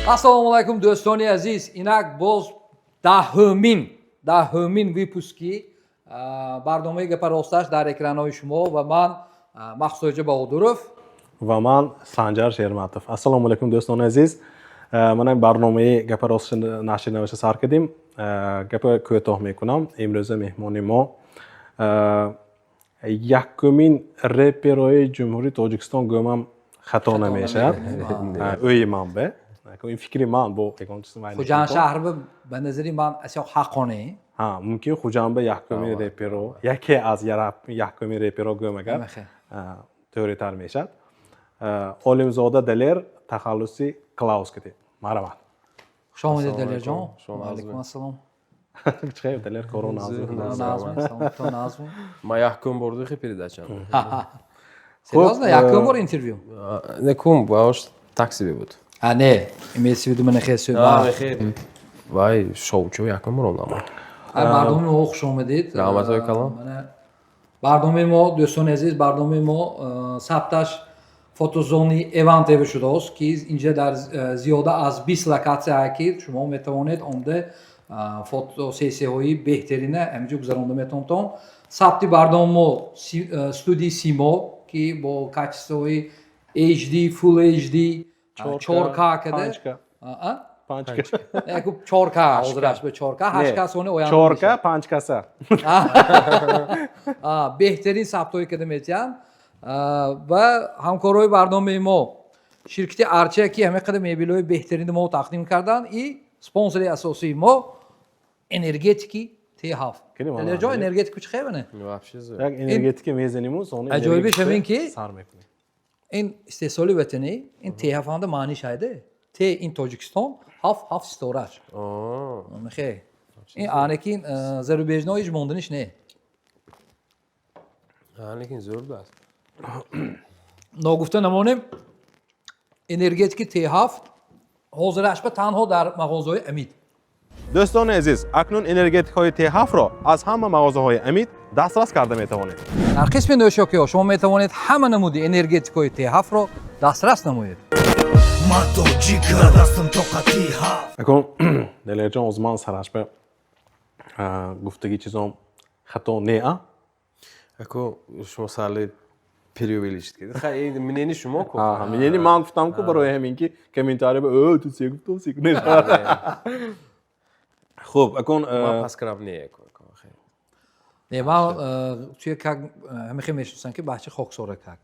Ассалому алайкум, дӯстони азиз. Инак боз 10-умин выпуски барномаи «Гапа росташ» дар экранҳои шумо ва ман, Махсуҷа Баҳодуров. Ва ман, Санҷар Шерматов. Ассалому алайкум, дӯстони азиз. Мана барномаи «Гапа рост» нашри навиша сар кардем. Гапа кӯтоҳ мекунам. Имрӯза меҳмони мо якумин реперои Ҷумҳурии Тоҷикистон гӯмам, хато намешавад, ӯи ман бе ин фикри ман бо ягон чиз. Хуҷанд шаҳр ба назари ман асё ҳаққонӣ. Ҳа, мумкин Хуҷанд ба якумин реперо, яке аз якумин реперо гӯм агар, тӯритар мешавад. Олимзода Далер, тахаллуси Клаус киди, марҳамат. Хуш омадед, Далерҷон. Алайкум ассалом. Чихел, Далер, коро назм? Ман якум бор духи передачам. Серьёзно, якум бор интервью? Некум баош такси бебуд. А, не, имеется в виду, мана хел суҳбат. Вай, шоучо якум бор омадам. Барномаи мо хуш омадед. Раҳматҳои калон. Барномаи мо, дӯстони азиз, барномаи мо сабташ фотозони Эван ТВ шудааст, ки инҷа дар зиёда аз 20 локатсия, ки шумо метавонед омда фотосессияҳои беҳтарина ҳаминҷо гузаронда метавонтон. Сабти барнома мо студияи Симо, ки бо качествои HD, Full HD, 4K када. 4K, ҳозираш ба 4K, 8K сони оянда. 4K, 5Kса. Беҳтарин сабтҳое када метиҳанд. Ва ҳамкорҳои барномаи мо ширкати Арча, ки ҳама қадар мебелҳои беҳтарини мо тақдим карданд, и спонсори асосии мо энергетики Т7. Далерҷон, энергетику чӣ хебане? Як энергетика мезаниму сони. Аҷоибиш ҳамин ки сар мекунем. Ин истеҳсоли ватанӣ, ин Т7-анда маъниш ҳайде. Т ин Тоҷикистон, ҳафт ҳафт ситораш. Хе. Ин анекин зарубежно ҳеҷ монданиш не. Лекин зӯр будааст. Ногуфта намонем, энергетики Т7 ҳозираш ба танҳо дар мағозаҳои Амид. Дӯстони азиз, акнун энергетикҳои Т7-ро аз ҳама мағозаҳои Амид дастрас карда метавонед. Дар қисми нӯшокиҳо шумо метавонед ҳама намуди энергетикҳои Т7-ро дастрас намоед. Ман тоҷика дастам тоқати ҳафт. Акун, Далерҷон, оз ман сараш ба гуфтаги чизом хато не а? Ако шумо сали преувеличить кардед. Хай, мнение шумо ку. Мнение ман гуфтам ку, барои ҳамин ки комментарий ба «Э, ту се гуфтам, се». Хуб, акун Ман пас кардам, не ку. Не, ман туя как ҳамихе мешиносам, ки бача хоксора, как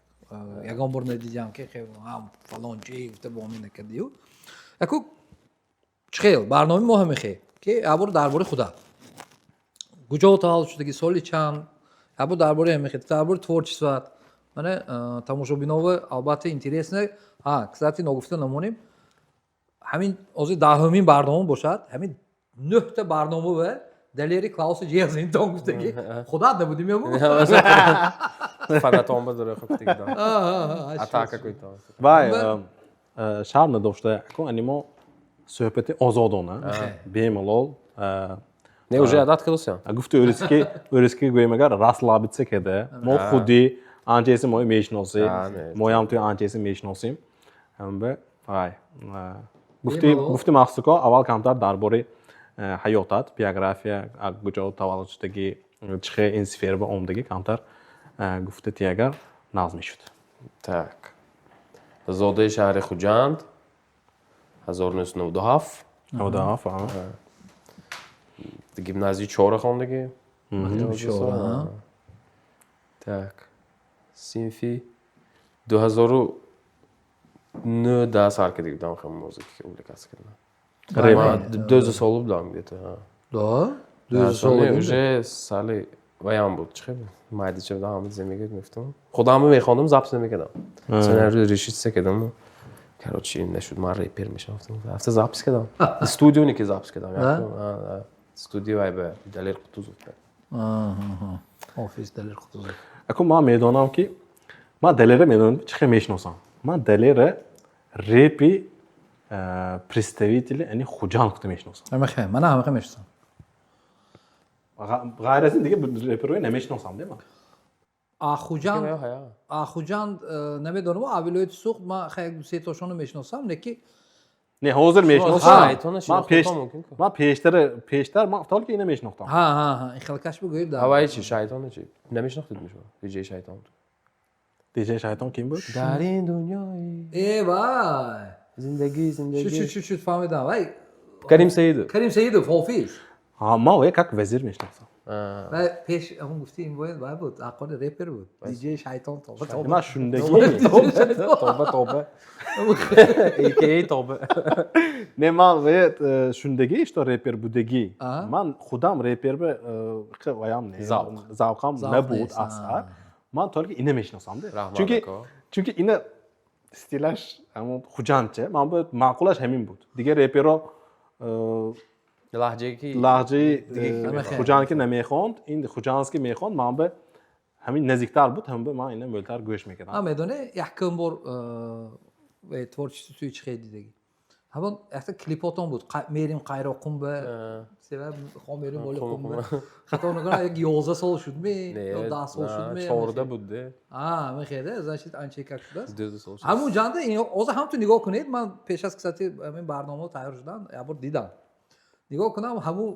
ягон бор надидям, ки ҳам фалон чи гуфта бо накардию. Аку чихел барномаи мо ҳамихе, ки ябор дар бораи худат, куҷо таваллуд шудаги, соли чанд, ябор дар бораи ҳамихе, дар бораи творчествоат. Мана тамошобинова албатта интересно. Ҳа, кстати, ногуфта намонем, ҳамин ҳозир 10-умин барнома бошад, ҳамин нӯҳта барнома ва Далери Клауси ҷиҳазинтон гуфтаги худат набудим ё? Фанатон ба дора хуфтигидон. Атака куйтон. Вай, шарм надошта, акун ани мо суҳбати озодона, бемалол. Не, уже одат кардосям. Гуфти ӯриски гӯем агар, расслабиться кеда мо худи анчаеси мои мешиносӣ, моям туи анчаеси мешиносим. Ҳамба вай гуфти Бемалол. Гуфти махсуко, аввал камтар дар бораи ҳаётат, биография, куҷо таваллуд шудагӣ, чихе ин сфера ба омдагӣ, камтар гуфта ти агар, нағз мешуд. Так. Зодаи шаҳри Хуҷанд 1997. 97, а. Гимназияи чора хондагӣ. Чора, а? Так. Синфи 2009 да сар карда будам хел музыка увлекаться кардам. Рэп. Ман 12 сола будам где-то. Да? Да, 12 соли сола. Уже сали ваям буд. Чӣ буд? Майдича будам, ҳама чизе мегӯяд, мегуфтам. Худам мехондам, запись намекардам. Соня решиться кардам. Короче, нашуд, ман репер мешавам. Рафта запись кардам. Студионе ки запись кардам. Да? Студио вай ба Далер Қутузов. Офис Далер Қутузов. Ако ман медонам, ки ман Далера медонам, чихе мешиносам. Ман Далера репи представители ани Хуҷанд гуфта мешиносам. Ҳамахе, мана ҳамахе мешиносам. Ғайр аз ин дига реперои намешиносам, дема. А Хуҷанд, а Хуҷанд, намедонам, а вилояти Суғд ман хай ду се тошонро мешиносам, леки Не, ҳозир мешиносам. Шайтона Ман пеш шинохтан мумкин ку. Ман пештар ман только ина мешинохтам. Ҳа, ҳа, ҳа, ин хелкаш бигӯед, да. Ҳаваи чи, Шайтона чи? Намешинохтед шумо? Диҷей Шайтон. Диҷей Шайтон ким буд? Дар ин дунёи Э, вай. зиндагӣ, Шуд, зиндагӣ. шуд, шуд, шуд, фаҳмидам. Вай, Карим Саидов. Карим Саидов, ҳофиз. Ҳа, ман вай как вазир мешинохтам. Вай пеш ҳамон гуфти, ин бояд вай буд, ҳаққони репер буд. Диҷей Шайтон, тоба, тоба. Ман шундаги. Тоба, тоба. AKA тоба. Не, ман вай шундаги, что репер будагӣ. Аҳа. Ман худам репер бе ваям не. Завқ. Завқам Завқ набуд нест, асар. Ман только ина мешиносам де. Раҳмат, Чунки ако. Чунки ина стилаш ҳамон хуҷандча, ман бояд маъқулаш ҳамин буд. Дигар реперо Лаҳҷае ки лаҳҷаи Намехонд. хуҷанд ки намехонд, ин хуҷандский мехонд, ман ба ҳамин наздиктар буд, ҳам ба ман ина мӯлтар гӯш мекардам. Ман медонӣ, якум бор творчество туи чӣ хел дидагӣ? Ҳамон якта клипотон буд. Мерим Қайроққумба, себаб хом мерим боли қумба. Хато накунам, як 11 сол шудми ё 10 сол шудми? 14 буд де. А, мехеде, значит, анча как шудааст. 12 сол шуд. Ҳамун ҷанда ин ҳозир ҳам ту нигоҳ кунед, ман пеш аз, кстати, ҳамин барномао тайёр шудан як бор дидам. Нигоҳ кунам, ҳамун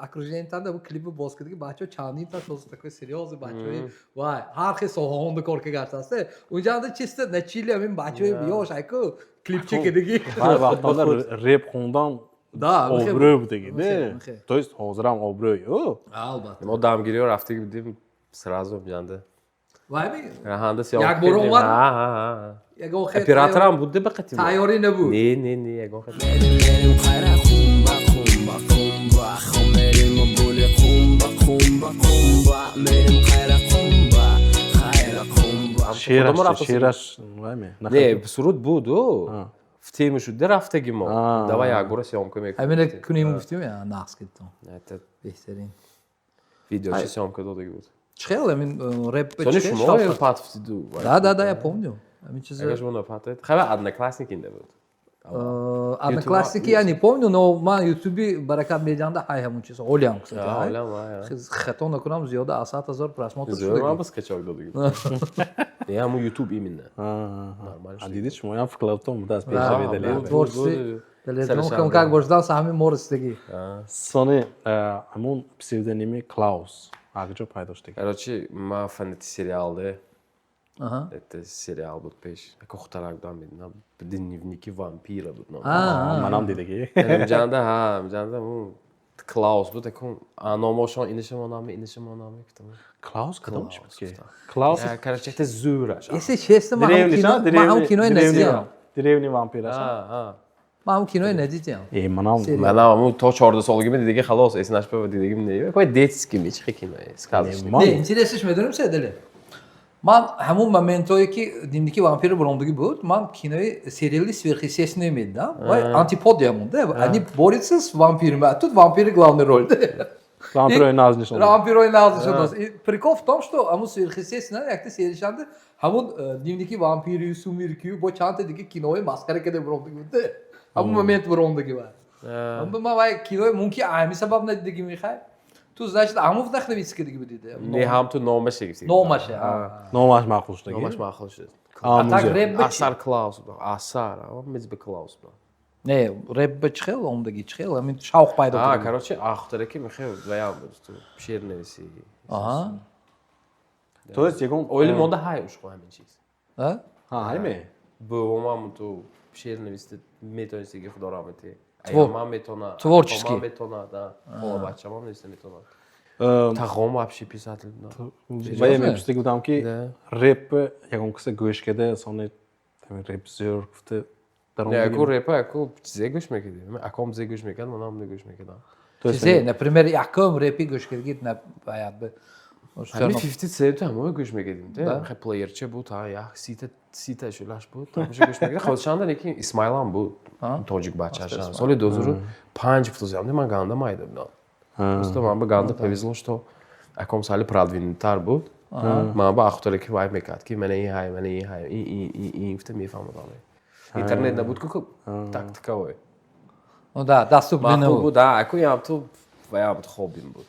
окружение танда ҳамун клипи боз кардиги бачаҳо чандин та шоз, такой серьёзный бачаҳои вай, ҳар хел соҳаҳонда кор кагаштааст. Унҷанда чисто на чили ҳамин бачаҳои ёш айку клипча кардиги. Ҳар вақтонда реп хондан Да, обрӯ будаги де. мехе. То есть ҳозирам обрӯй ӯ. Албатта. Мо дамгириҳо рафтаги будем, сразу ҷанда. Вай ми? Раҳанда съёмка Як бор кардем. омад? Ҳа, ҳа, ҳа. Ягон хел Операторам буд де ба қатим. тайёрӣ набуд? Не, не, не, ягон хел. Мерим қайра қумба, қумба, қумба, хом мерим були қумба, қумба, қумба, мерим қайра қумба, қайра қумба. Шеъраш Худомо рафта. Шеъраш вай ме? Не, суруд буд, ӯ. В тему шуд де рафтаги мо. Давай як бора съёмка мекунем. Ҳамина кунем гуфтим, я нақс кардам. Это Беҳтарин. видеочи съёмка додаги буд. Чӣ хел ҳамин реп Сони чӣ хел шумо шавқ? патфтиду. Да, я помню. Ҳамин чиза. Агар шумо напатед. Хеле одноклассники инда буд. Одноклассники я не помню, но ман Ютуби Баракат Медианда ҳай ҳамун чиз. Олиам, кстати. Ҳай. Олиам, ҳай, ҳай. Хато накунам, зиёда аз 100 000 просмотр Зиёд ман шудаги. ба скачок додаги. Не, ҳамун Ютуб именно. Нормально шуд. Дидед, шумоям вкладтон будааст Да, пеша буд. медале. Творчество Далерҷон Сари кам как бошдан саҳми мо расидаги. Сони ҳамун псевдоними Клаус акҷо пайдо шудаги? Короче, ман фанати сериал де. Аҳа. Это сериал буд пеш. Яко хутарак будам, медонам. Дневники вампира буд ном. Манам дидаги. Ҷанда, ҳа, ҷанда ҳамун Клаус буд, якун номошон инашамонами, инашамонами гуфтам. Клаус кадом чи буд ки? Клаус. Я, короче, это зӯраш. Если честно, ман ҳамун Древний кино, ман ҳамун кинои надидам. Древний вампираш. Ҳа, ҳа. Ман ҳамун кинои надидам. Э, манам. Манам ҳамун то 14 солагима дидаги, халос, эснашба дидагим не. Какой детский ми чихи кино, сказочный. Ман Не, интересиш медонем се, Далер. Ман ҳамун моментое ки Дневники вампира буромдагӣ буд, ман кинои сериали «Сверхъестественное» медидам. Вай антипод ямонда. Они борются с вампирами, а тут вампиры главной роль. Вампирои наз нишон. Вампирои наз нишон. И прикол в том, что ҳамун «Сверхъестественное» якта серияшанда ҳамун «Дневники вампирию», «Сумеркию» бо чандта дига кинои масхара карда буромдагӣ буд. Ҳамун момент буромдагӣ вай. Ҳамун ман вай кинои мумкин ҳамин сабаб надидагӣ мехай. Ту, значит, ҳамун вдохновиться кардагӣ будида. Не, ҳам ту номаше гуфти. Номаше. Номаш маъқул шудаги. Номаш маъқул шуд. А так реп ба чӣ? Асар Клаус буд. Асар, мез ба Клаус буд. Не, реп ба чӣ хел омдагӣ, чӣ хел ҳамин шавқ пайдо А, кардагӣ? короче, ахтаре ки мехел ваям буд, ту шеър нависӣ. Аҳа. То есть ягон Оили монда ҳай ушқо ҳамин чиз. А? Ҳа, ҳайме? Бувомам ту шеър нависти метонистиги, худо раҳмати. Аямам метона. Творческий. Ман метона, да. Хола бачамам нависта метона. Тағом вообще писатель. Вая мепурсида будам ки Да. реп ягон киса гӯш карда, сони ҳамин реп зӯр гуфта дар он. Не, аку репа, аку чизе гӯш мекардем. Аком зе гӯш мекард, манам гӯш мекардам. То есть Чизе, например, якум репи гӯш кардагӣ на баяд бы. Ҳами 50 Cent ҳамои гӯш мекардем, де. Да. Хе плеерча буд, ҳа, як сита шулаш буд. Ҳамеша гӯш мекардем. Худшанда лекин Исмаилам буд. Тоҷик бачаша. Соли 2005 гуфтозям, ман ганда майда будам. Просто ман ба ганда повезло, что аком сали продвинутар буд. Ман ба ахтаре ки вай мекард, ки мана ин ҳай, мана ин ҳай, ин ин ин ин гуфта мефаҳмодам. Интернет набуд ку так таковой. Ну да, доступный Маъқул набуд. буд, а аку ям ту ваям буд, хоббим буд.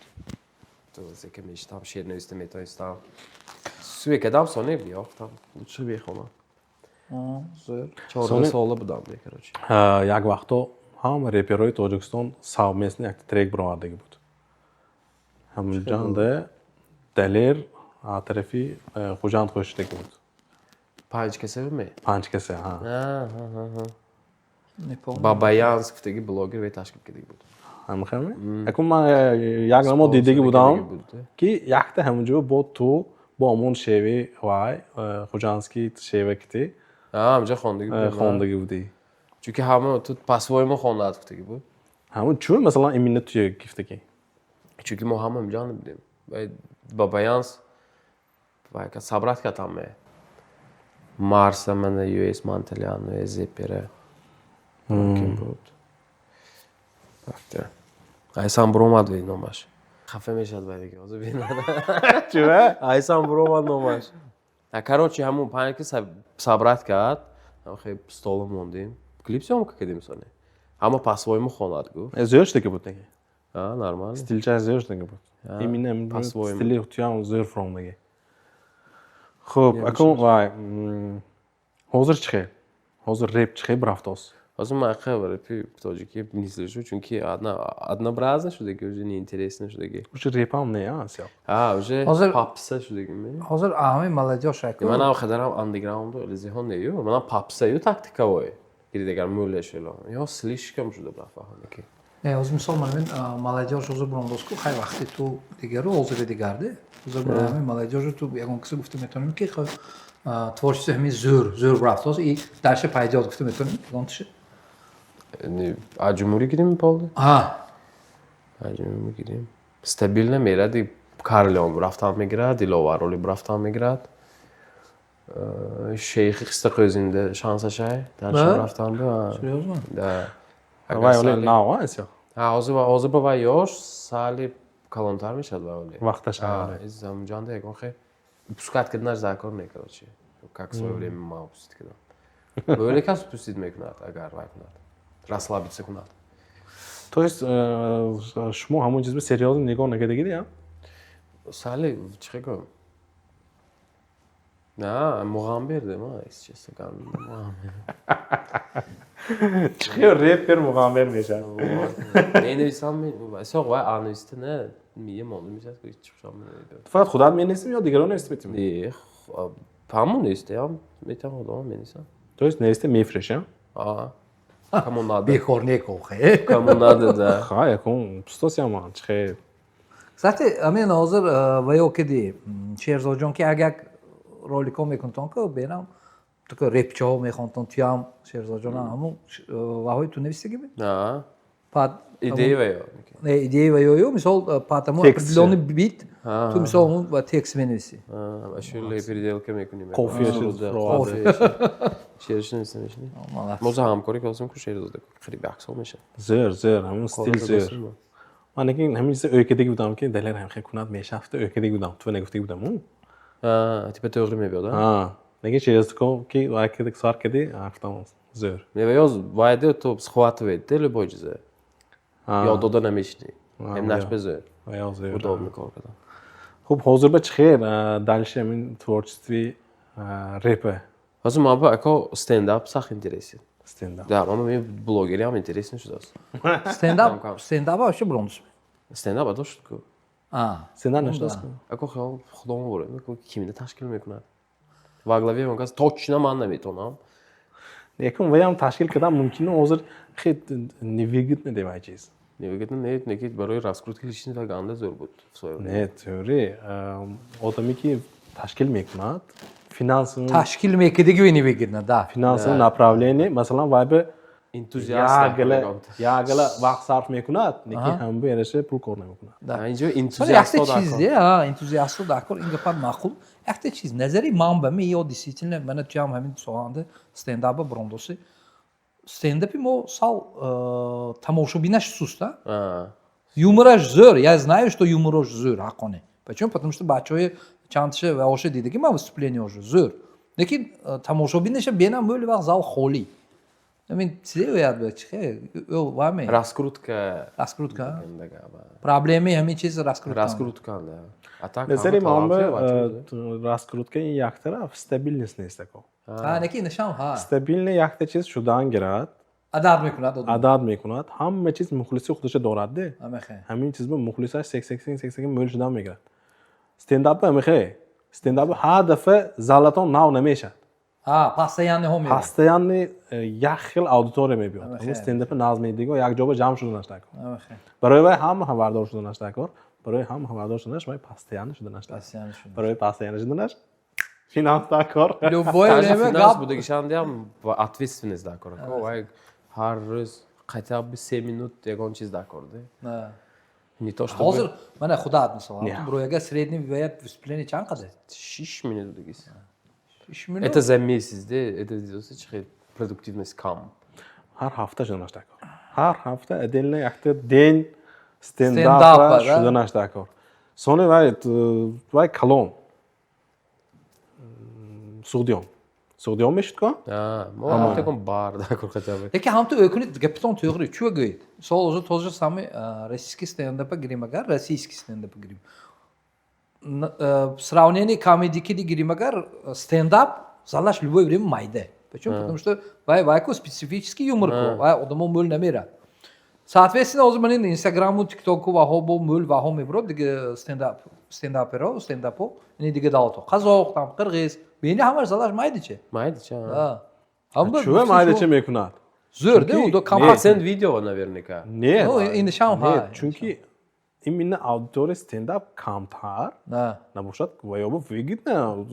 То зеке мешитам, шеър нависта метонистам. Суе кадам соне биёфтам. Лучше бехонам. Зӯр. 14 сола будам, короче. Як вақто ҳама реперои Тоҷикистон совместно якта трек баровардагӣ буд. Ҳамунҷанда Далер аз тарафи Хуҷанд қӯшидагӣ буд. Панҷ касе ме? Панҷ касе, ҳа. Не помню. Бабаянс гуфтаги блогер ве ташкил кардагӣ буд. Ҳамихами? Акун ман як намо дидагӣ будам, ки якта ҳамунҷо бо ту, бо ҳамон шеви вай хуҷандский шева кити. Ҳамҷа хондагӣ будем. Хондагӣ будӣ. Чунки ҳама тут по-своему хондаат гуфтагӣ буд. Ҳамун чун масалан именно туя гифтагӣ? Чунки мо ҳама ҳамҷанда будем. Бабаянс собрать кард ҳаме Марса, мана Юэс Манталяно, Зепера ким буд. Айсан буромад ве номаш. Хафа мешавад вай дига, ҳозир бинад. Чува? Айсан буромад номаш. Короче, ҳамун панҷ ки собрать кард, хе столо мондем. Клип съёмка кардем соне. Ҳама по-своему хонад гуфт. Зӯр шудаги буд неги? А, нормально. Стилчаш зӯр шудаги буд. Именно по-своему. Стили туям зӯр фуромдаги. Хуб, акун вай ҳозир чӣ хел? Ҳозир реп чӣ хел бирафтост? Ҳозир ман хел репи тоҷикӣ не слышу, чунки однообразно шудаги, уже неинтересно шудаги. Уже репам не, а, сиёқ. А, уже Ҳозир- попса шудаги ме. Ҳозир ҳамаи молодёжь аку. Манам хадарам андеграунду зиҳон нею, манам попсаю тактикавой. Гиридагар мӯле шело. Ё слишком шуда брафаҳам ки. Не, ҳозир мисол ман ин молодёжь ҳозир бурондоз ку, хай вақти ту дигару ҳозири дигарде. Ҳозир ҳамаи молодёжь ту ягон киса гуфта метавонем, ки хай творчество ҳамин зӯр зӯр рафтоз и дальше пойдёт гуфта метавонем ягон тиши? А ҷумҳурӣ гирим полди? А. А ҷумҳурӣ гирим. Стабильно меради Карлеон рафтан мегирад, Диловар Олиб рафтан мегирад. Шейхи Қистақӯзинда шансашай дар Да? рафтан бу. Серьёзно? Да. Вай оли нав, а, сиёқ. Ҳа, ҳозир ба вай ёш, сали калонтар мешавад вай оли. Вақташ. Ҳамҷанда ягон хе упускать карданаш заркор не, короче. Как в своё время ман упустить кардам. Бо кас упустить мекунад, агар вай кунад. Расслабиться кунад. То есть шумо ҳамон чиз ба серьёзно нигоҳ накардагиди, а? Сали чӣ гӯям? На, муғамбер ма, если честно, муғамбер. Чӣ хел репер муғамбер мешавад? Менависам, соқ вай анависта не, мия монда мешавад, ки чӣ хушам намебиёд. Ту фақат худат менависӣ ё дигарон нависта метавонӣ? Не, ҳамон навистаям, метавонам худам менависам. То есть нависта мефурӯшӣ, А. Кому надо. Бекор не кохе. Кому надо, да. Ха, якун пустосиам чӣ хел. Кстати, ҳамин ҳозир ваё киди Шерзоджон, ки як як роликҳо мекунтон ку бенам тука репчаҳо мехонтон, туям Шерзоджон ҳамун ваҳои ту навистагӣ? На. Пад Идея ваё. Не, идея ваёю, мисол, под ҳамун Текст. определённый бит ту мисол ҳамун ва текст менависӣ. Ашули переделка мекунем. Кофеашо Шеърш нависта мешавӣ. Молодец. Мо за ҳамкорӣ кардем ку Шерзода, қариб як сол мешавад. Зӯр, зӯр, ҳамун стил зӯр. Ман лекин ҳамин чиза ӯкадагӣ будам, ки Далер ҳам хел кунад мешавад, ӯкадагӣ будам. Ту нагуфтагӣ будам, у? А, типа тӯғри мебиёд, а? А, лекин Шерзода ки вай киди сар киди, гуфтам зӯр. Меваёз вайде то схватывает де любой чизе. Ёд дода намешинӣ. Ҳам наш безӯр. Ваё зӯр. Удобно кор кардан. Хуб, ҳозир ба чӣ хел дальше ҳамин творчествои репа? Ҳозир ман ба ако стендап сахт интересен. Стендап. Да, ман мен блогери ҳам интересен шудааст. Стендап, стендап вообще буромдуз. Стендап адо шуд ку. А. Стендап нашудааст? Ако хел худомо бурем, ако кимида ташкил мекунад. Во главе он кас точно ман наметонам. Якум ваям ташкил кардан мумкин, ҳозир хел невыгодно девай чиз. Невыгодно не, неки барои раскрутка личности ганда зӯр буд в своё время. Не, теория одаме ки ташкил мекунад, финансово Ташкил мекардагӣ невыгодно, да. Финансово направление, масалан, вай ба Энтузиаст. Ягала вақт сарф мекунад, лекин ҳам бу яраша пул кор намекунад. Да. Инҷо Сони энтузиаст якта чиз де, а, энтузиасту дакор, ин гапа маъқул. Якта чиз, назари ман ба ми ё действительно мана туям ҳамин соҳанда стендапа буромдоси. Стендапи мо сал тамошобинаш суст, а? Юмораш зӯр. Я знаю, что юмораш зӯр, ҳаққони. Почему? Потому что бачаҳои чандташа ва оша дидаги ман выступление ошо зӯр. Лекин тамошобинаша бенам мӯли вақт зал холӣ. Ҳамин чизе ояд ба чихе? Ё ваме? Раскрутка. Раскрутка. Проблеми ҳамин чиз раскрутка. Раскрутка, да. А так Назари ман ба раскрутка ин як тараф, стабильность нест ако. Ҳа, неки инашам ҳа. Стабильный якта чиз шудан гирад. Адад мекунад одам. Адад мекунад, ҳама чиз мухлиси худашо дорад де. Амехе. Ҳамин чиз мухлисаш сек сек сек мӯл шудан мегирад. Стендап амехе, стендап ҳар дафъа залатон нав намешад. Ҳа, постоянный ҳо меояд. Постоянный як хел аудитория мебиёд. Амехе. Стендапи назм медиго як ҷоба ҷамъ шуданаш дакор. Амехе. Барои вай ҳама хабардор шуданаш дакор, барои ҳама хабардор шуданаш вай постоянно шуданаш дакор. Постоянно шуданаш. Барои постоянно шуданаш финанс дакор. Любое Даже время финанс гап. Будагишандиам ва ответственность дакор. Вай ҳар рӯз хотя бы 3 минут ягон чиз дакор де. На. Не то чтобы Ҳозир мана худат мисол. Не. Бурояга средний вая выступление чанд қадар? 6 минут будагис. 6 минут. Это за месяц, де, это чихе продуктивность кам. Ҳар ҳафта шуданаш дакор, ҳар ҳафта отдельно якта день Стендапа, стендапа да? шуданаш дакор. Сони вай калон Суғдиён мешуд ко. Мо ҳафта кун бар дакор хотя бы. Яке ҳам ту өкунид, гапитон тӯғри, чӯ гӯед? Мисол, уже тот же самый российский стендапа гирим агар, российский стендапа гирим. Сравнение комедики гирим агар, стендап залаш любое время майда. Почему? Потому что вай ку специфический юмор ку, вай одамо мӯл намерад. Соответственно, ҳозир ман ин Инстаграму, Тиктоку ваҳо бо мӯл ваҳо мебурад, дига стендап, стендаперо, стендапо, ини дига давлато. Қазоқ, там қирғиз, бени ҳамаш залаш майдиче. Майдича. Да. Ҳама Чӯ майдача мекунад? Зӯр, де, Чунки- удо Не. компакт. Процент видео наверняка. Не. Ну, инашам не, ҳа. Чунки именно аудитория стендап камтар набошад, ва ё выгодно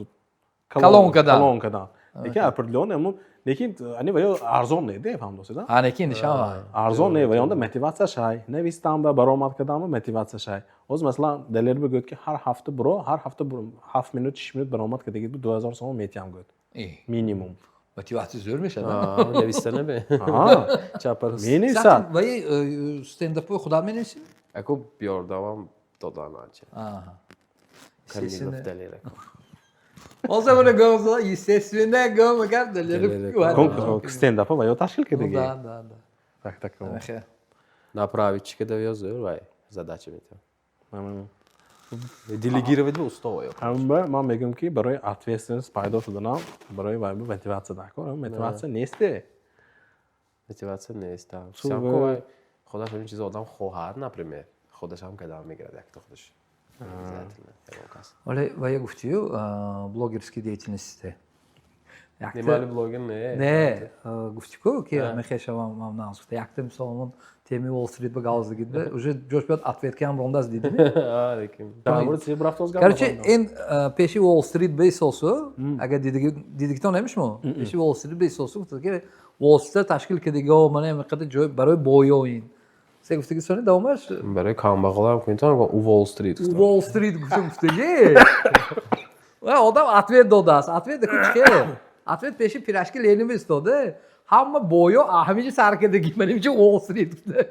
Колонкадан. Колонкадан. Лекин определённо ҳамун, лекин ани ва ё арзон не де, фаҳмдосед? А, неки инашам ҳа. Арзон не, ва ёнда мотиватсия шай навистан ба баромад кардан ба мотиватсия шай. Ҳозир, масалан, Далер бигӯяд, ки ҳар ҳафта буро, ҳар ҳафта 7 минут, 6 минут баромад кардагид, 2000 сомон метиҳам, гӯяд, минимум. Мотиватсия зӯр мешавад. Нависта набе. Чапарус. Менависад. Ваи стендапои худат менависӣ? Аку ёрдамам додан анча. Аҳа. Камилов Далер. Ҳозир мана гӯм, естественно, гӯм агар Далер. Стендапа ва ё ташкил кардаги. Да, да, да. Так, так. Амехе. Направить чика да ёзӯр вай задача метавон. Делегировать ба устова ё. Ҳама ман мегӯям, ки барои ответственность пайдо шуданам, барои вай мотиватсия дакор. Мотиватсия несте. Мотиватсия нест. Всяко вай худаш ҳамин чизо одам хоҳад, например, худаш ҳам кадан мегирад якто худаш. Обязательно. Ягон кас. Вале вая гуфтию блогерский деятельности. Не, мали блогер не. Не, гуфтику ки мехешавам мам нағз гуфта. Якта мисол ҳамон теми Уолл Стрит ба галзагидба, уже ҷош биёд ответка ҳам рондаз дидими? А, лекин. Короче, ин пеши Уолл Стрит бесосу, агар дидигитон намешмо? Пеши Уолл Стрит бесосу гуфта, ки Уолл Стрит ташкил кардиго, мана ин қадар ҷой барои боё ин. Се гуфтаги, сони давомаш Барои камбағалам кунитон у Уолл Стрит. Уолл Стрит гуфта гуфтаги. Ва одам ответ додааст. Ответ ку чӣ? Ответ пеши пирожки Ленин истода. Ҳама боё ҳаминҷо сар кардаги, ман инҷо Уолл Стрит гуфта.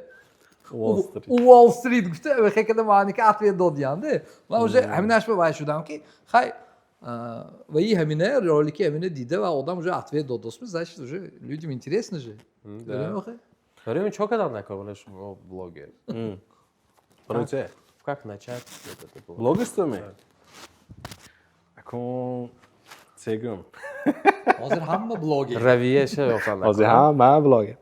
Уолл Стрит гуфта, хекада маъни ки ответ додиянде. Ман уже ҳаминаш ба вай шудам, ки хай ва и ҳамина ролики ҳамина дида ва одам уже ответ додост, значит, уже людям интересно же. Барои чо кардан накор, вале шумо блогер. Барои че? Как начать? Блогерство ме? Акун сегум. Ҳозир ҳама блогер. Равияша ёфтан накор. Ҳозир ҳама блогер.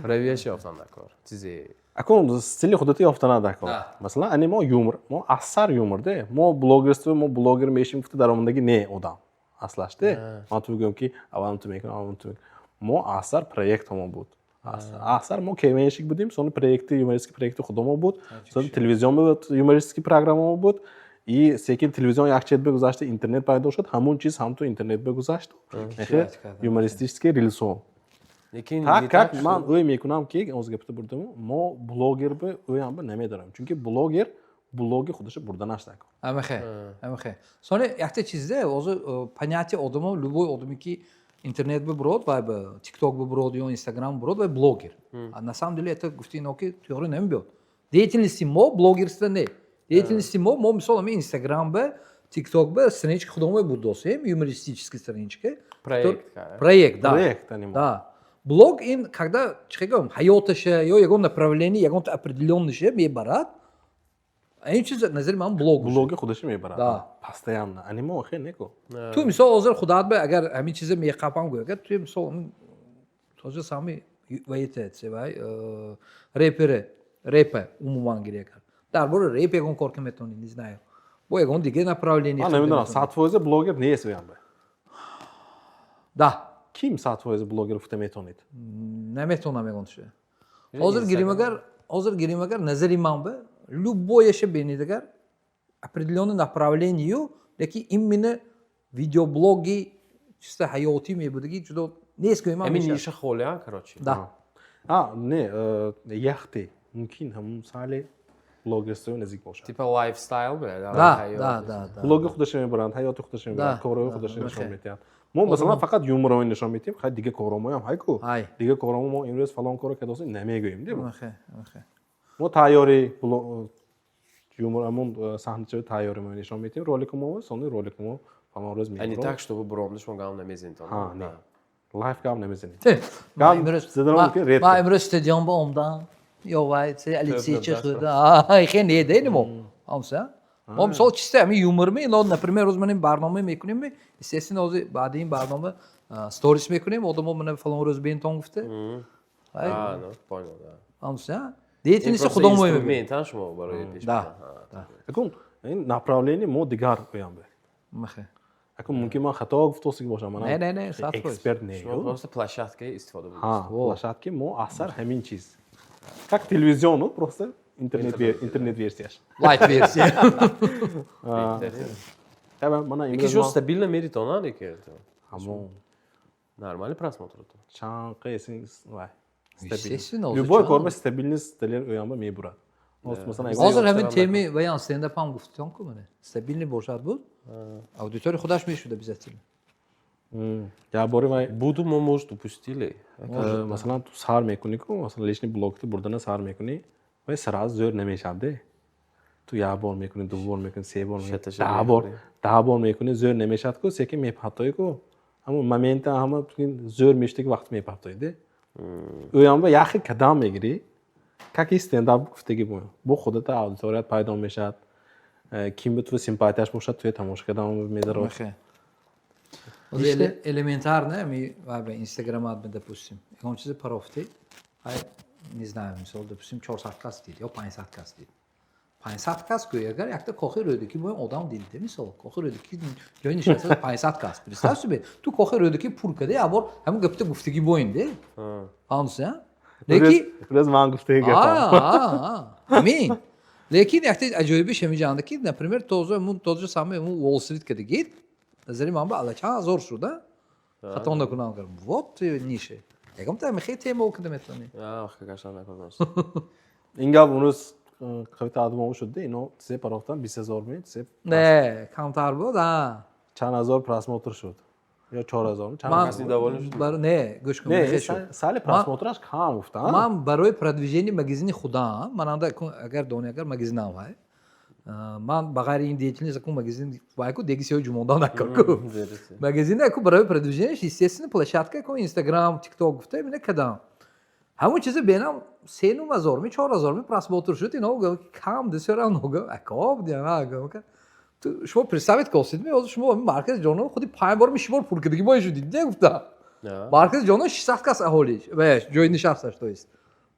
Равияша ёфтан накор. Чизе. Акун стили худато ёфтан накор. Масалан, ани мо юмор, мо асар юмор де. Мо блогерство, мо блогер мешим гуфта даромадаги не одам. Аслаш де. Ман ту бигӯям, ки аввал ту мекунам, аввал ту. Мо асар проект ҳамон буд. Асар мо КВНщик будем, сони проекти юмористический проекти худомо буд, сони телевизион буд, юмористический программа буд. И секин телевизион як чет бигузашта, интернет пайдо шуд, ҳамон чиз ҳам ту интернет бигузашт. Юмористический рилсо. Так как ман ӯй мекунам, ки ҳозир гапита бурдаму, мо блогер би ӯям би намедорам. Чунки блогер блоги худашо бурданаш накун. Амахе, амахе. Сони якта чизде, ҳозир понятие одамо, любой одаме ки интернет бибурод, вай ба TikTok бибурод ё Instagram бибурод, вай блогер. А на самом деле это гуфти ино ки тӯғри намебиёд. Деятельности мо блогерство не. Деятельности мо мисол ами Instagram ба, TikTok ба страничка худомо будосем, юмористический страничка. Проект. Проект, да. Проект ани мо. Да. Блог ин когда чӣ гӯям, ҳаёташа ё ягон направление, ягон определенныйша мебарад. Ин чиз назари ман блог. Блоги худашо мебарад. Да. Постоянно. Ани мо хе неку. Ту мисол ҳозир худат ба агар ҳамин чиза меқапам гӯй, агар ту мисол ҳамин тоже сами ваите, вай репере, репе умуман гирӣ агар. Дар бораи реп ягон кор ка метавонӣ, не знаю. Бо ягон дига направление. Ман намедонам, 100% блогер нест веям. Да. Ким 100% блогер гуфта метавонед? Наметавонам ягон чизе. Ҳозир гирим агар, назари ман ба любой яша бинед агар, определённое направление, лекин именно видеоблоги чисто ҳаётӣ мебудаги ҷудо нест, гӯем ман Ҳамин мешавад. ниша холия, короче. Да. А, не, яхте мумкин ҳамун сали блогерство наздик бошад. Типа lifestyle бе. Да. Блоги худашо мебаранд, ҳаёти худашо мебаранд, корҳои худашо нишон метиҳанд. Мо масалан фақат юморро нишон метиҳем, хай, дига корҳомоям ҳай ку. Ҳай. Дига корҳомо мо имрӯз фалон корро кардосем намегӯем, дим. Мехе, мехе. Мо тайёри юмор ҳамун саҳначаи тайёри мо нишон метиҳем, ролики мо, сони ролики мо фалон рӯз А не мебарем. так, чтобы буромда шумо гам намезанед. Ҳа, не. Live гап намезанем. Ман Гап имрӯз задан мумкин редко. Ман имрӯз стадион ба омдам. Ё вай, се Алексейчи худа. Хе не дейни мо. Ҳамса? Мо мисол чисто ҳамин юмор ми, но, например, рӯз ман ин барнома мекунем, естественно, ҳозир баъди ин барнома сторис мекунем, одамо мана фалон рӯз бентон гуфта. Ай, А, ну, понял, да. ҳамса? Деятельности Просто худо мо мебинем. инструмент, а, шумо барои пеш Да. бурдан. Акун ин направление мо дигар гӯям бе. Мехе. Акун мумкин ман хато гуфтосиги бошам, манам Не, не, не, 100%. эксперт не. Шумо просто площадка истифода бурдед. Ҳа, площадки мо асар ҳамин чиз. Как телевизион, ну, просто интернет версияш. Light версия. Таба мана Яки имрӯз шумо ман стабильно меритон, а, леки? Ҳамон Нормальный просмотр. Чанд қисм вай. Естественно, ҳозир Любой чанд- кор ба стабильность далер оянба мебурад. Ҳозир масалан Ҳозир ҳамин Ҳозир теми ваян стендап ҳам гуфтам ку, мана. Стабильный бошад буд. Аудитория худаш мешуд обязательно. Як бори вай Буду мо, может, упустили. Масалан ту сар мекунӣ ку, масалан личный блогти бурдана сар мекунӣ, вай сразу зӯр намешавад де. Ту як бор мекунӣ, ду бор мекунӣ, се бор мекунӣ, Шата шата 10 бор, мекунӣ. 10 бор мекунӣ, зӯр намешавад ку, секин мепаттоӣ ку. Ҳамон момента ҳама зӯр мешуда ки вақт мепаттоӣ де. Ӯямба як хел кадам мегирӣ, как и стендап гуфтагӣ бо. Бо худата аудиторият пайдо мешавад. Ким ба ту симпатияш бошад, туя тамошо кардан медарод. Мехе. Ҳозир элементарно ми вай ба Инстаграмат ме, допустим. Ягон чизе парофтӣ, ай, не знаю, мисол, допустим, 400 кас дид ё 500 кас дид. 500 кас гӯй агар, якта кохи Рӯдакӣ бо одам дид, мисол, кохи Рӯдакӣ ҷои нишаста 500 кас. Представь себе, ту кохи Рӯдакӣ пур карда, як бор ҳамон гапта гуфтагӣ боин де. Фаҳмдиси, леки Рӯз ман гуфтаги гапам. Амин. Лекин якта аҷоибиш ҳамин ҷанда ки, например, тоза мун тоза сами мун Уолл Стрит кадагид, назари ман ба алла чанд ҳазор шуда. Хато накунам агар. Вот ниша. Ягон та мехе тема када метавонӣ. А, конечно, накунам. Ин гап он рӯз қавита адмо шуд, ино се парохтан 20 000 ми, се Не, камтар буд, а. чанд ҳазор просмотр шуд. Ё 4000 чанд Ман ҳазор? Доволен шуд? Не, гӯш кун, Не, мехе шуд. сали просмотраш кам гуфтан. Ман барои продвижение магазини худам, мананда агар дони агар магазинам вай. Ман ба ғайри ин деятельность ку магазин вай ку деги сео ҷумондан накор ку. Магазин ку барои продвижение, естественно, площадка ку Инстаграм, ТикТок гуфта мина кадам. Ҳамон чизе бенам 3,5 ҳазор ми, 4 ҳазор ми просмотр шуд, ино гуфт кам десера нога акоб диана гуфт. Ту шумо представить косид ми, ҳозир шумо марказ ҷоно худи панҷ бор ми шибор пур кардагӣ бо шудид, не гуфта. Маркази ҷоно 600 кас аҳолиш, ва ҷои нишасташ, то есть.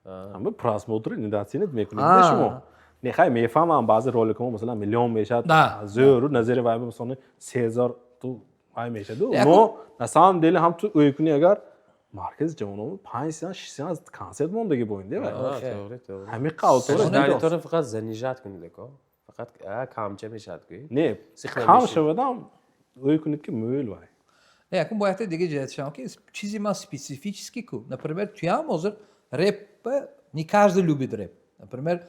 Ҳама просмотр недооценить мекунед шумо. Не, хай, мефаҳмам, баъзе роликҳо масалан миллион мешавад, зӯру назари вай масалан 3000 ту вай мешаду. Но на самом деле ҳам ту ӯй кунӣ агар, маркази ҷавонон панҷ сеанс, шиш сеанс консерт мондагӣ бо ин де вай. Тоғри, тоғри. Ҳамин аудитория. Аудитория фақат занижать кунед ако. Фақат камча мешавад ку. Не, Сихна кам мешавад. шавадам ӯй кунед ки мӯйл вай. Не, якум бояд дига ҷиҳат шавам ки чизи ман специфический ку. Например, туям ҳозир реп не каждый любит реп. Например,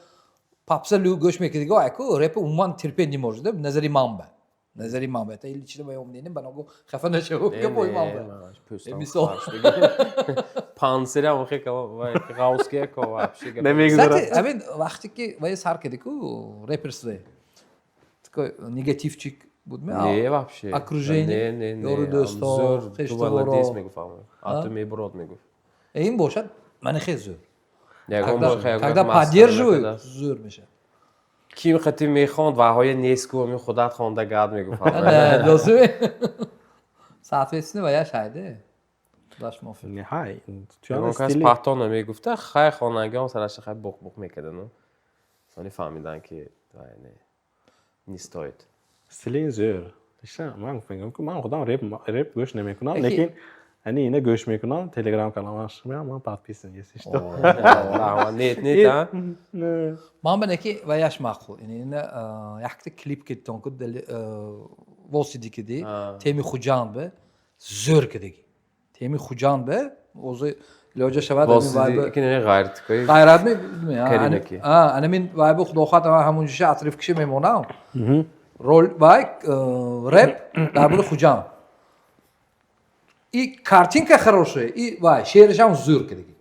попса гӯш мекунад, аку репа умуман терпеть не может, да? Назари ман ба. Назари ман ба. Это или чизи моё мнение, баногу хафа нашаву, гапои ман ба. Мисол. Пансирам хе вай ғавске ко вообще. Намегузарад. Кстати, ҳамин вақте ки вай сар карди ку реперство. Такой негативчик буд ме? Не, вообще. Окружение, Не, не, не. ёру дӯсто, Зӯр, ту хештоворо. молодец мегуфт. А ту мебурод мегуфт. Ин бошад, мани хел зӯр. Ягон Когда, бор хе, ягон когда масхара поддерживают, накарда. зӯр мешавад. Ким қати мехонд, ваҳоя нест ку, ами худат хонда гад мегуфт. Дозуми. Соответственно, вая шайде. Худаш мувофиқ. Не, ҳай туям Ягон кас стили пахто намегуфта, хай хонагиҳом сараша хай буқ-буқ мекардану. Сони фаҳмидан, ки вай не стоит. Стили ин зӯр. Иша, ман мегӯям, ки ман худам реп гӯш намекунам, Яки- лекин ани ина гӯш мекунам, телеграм каналаш ман подписан, если что. Раҳмат, нет, нет, а? Ман ба неки ваяш маъқул. Ина якта клип кеттон ку восиди киди. Теми Хуҷанд бе зӯр кидаги. Теми Хуҷанд бе ози илоҷа шавад ҳамин вай бе- Ки не ғайрат кӯи. Ғайрат ми Каринаки. Ана мин вай бе, худо хоҳад, ҳамун ҷиша отрывк ши мемонам. Рол вай реп дар бораи Хуҷанд. И картинка хорошая, и вай шеърашам зӯр кидаги.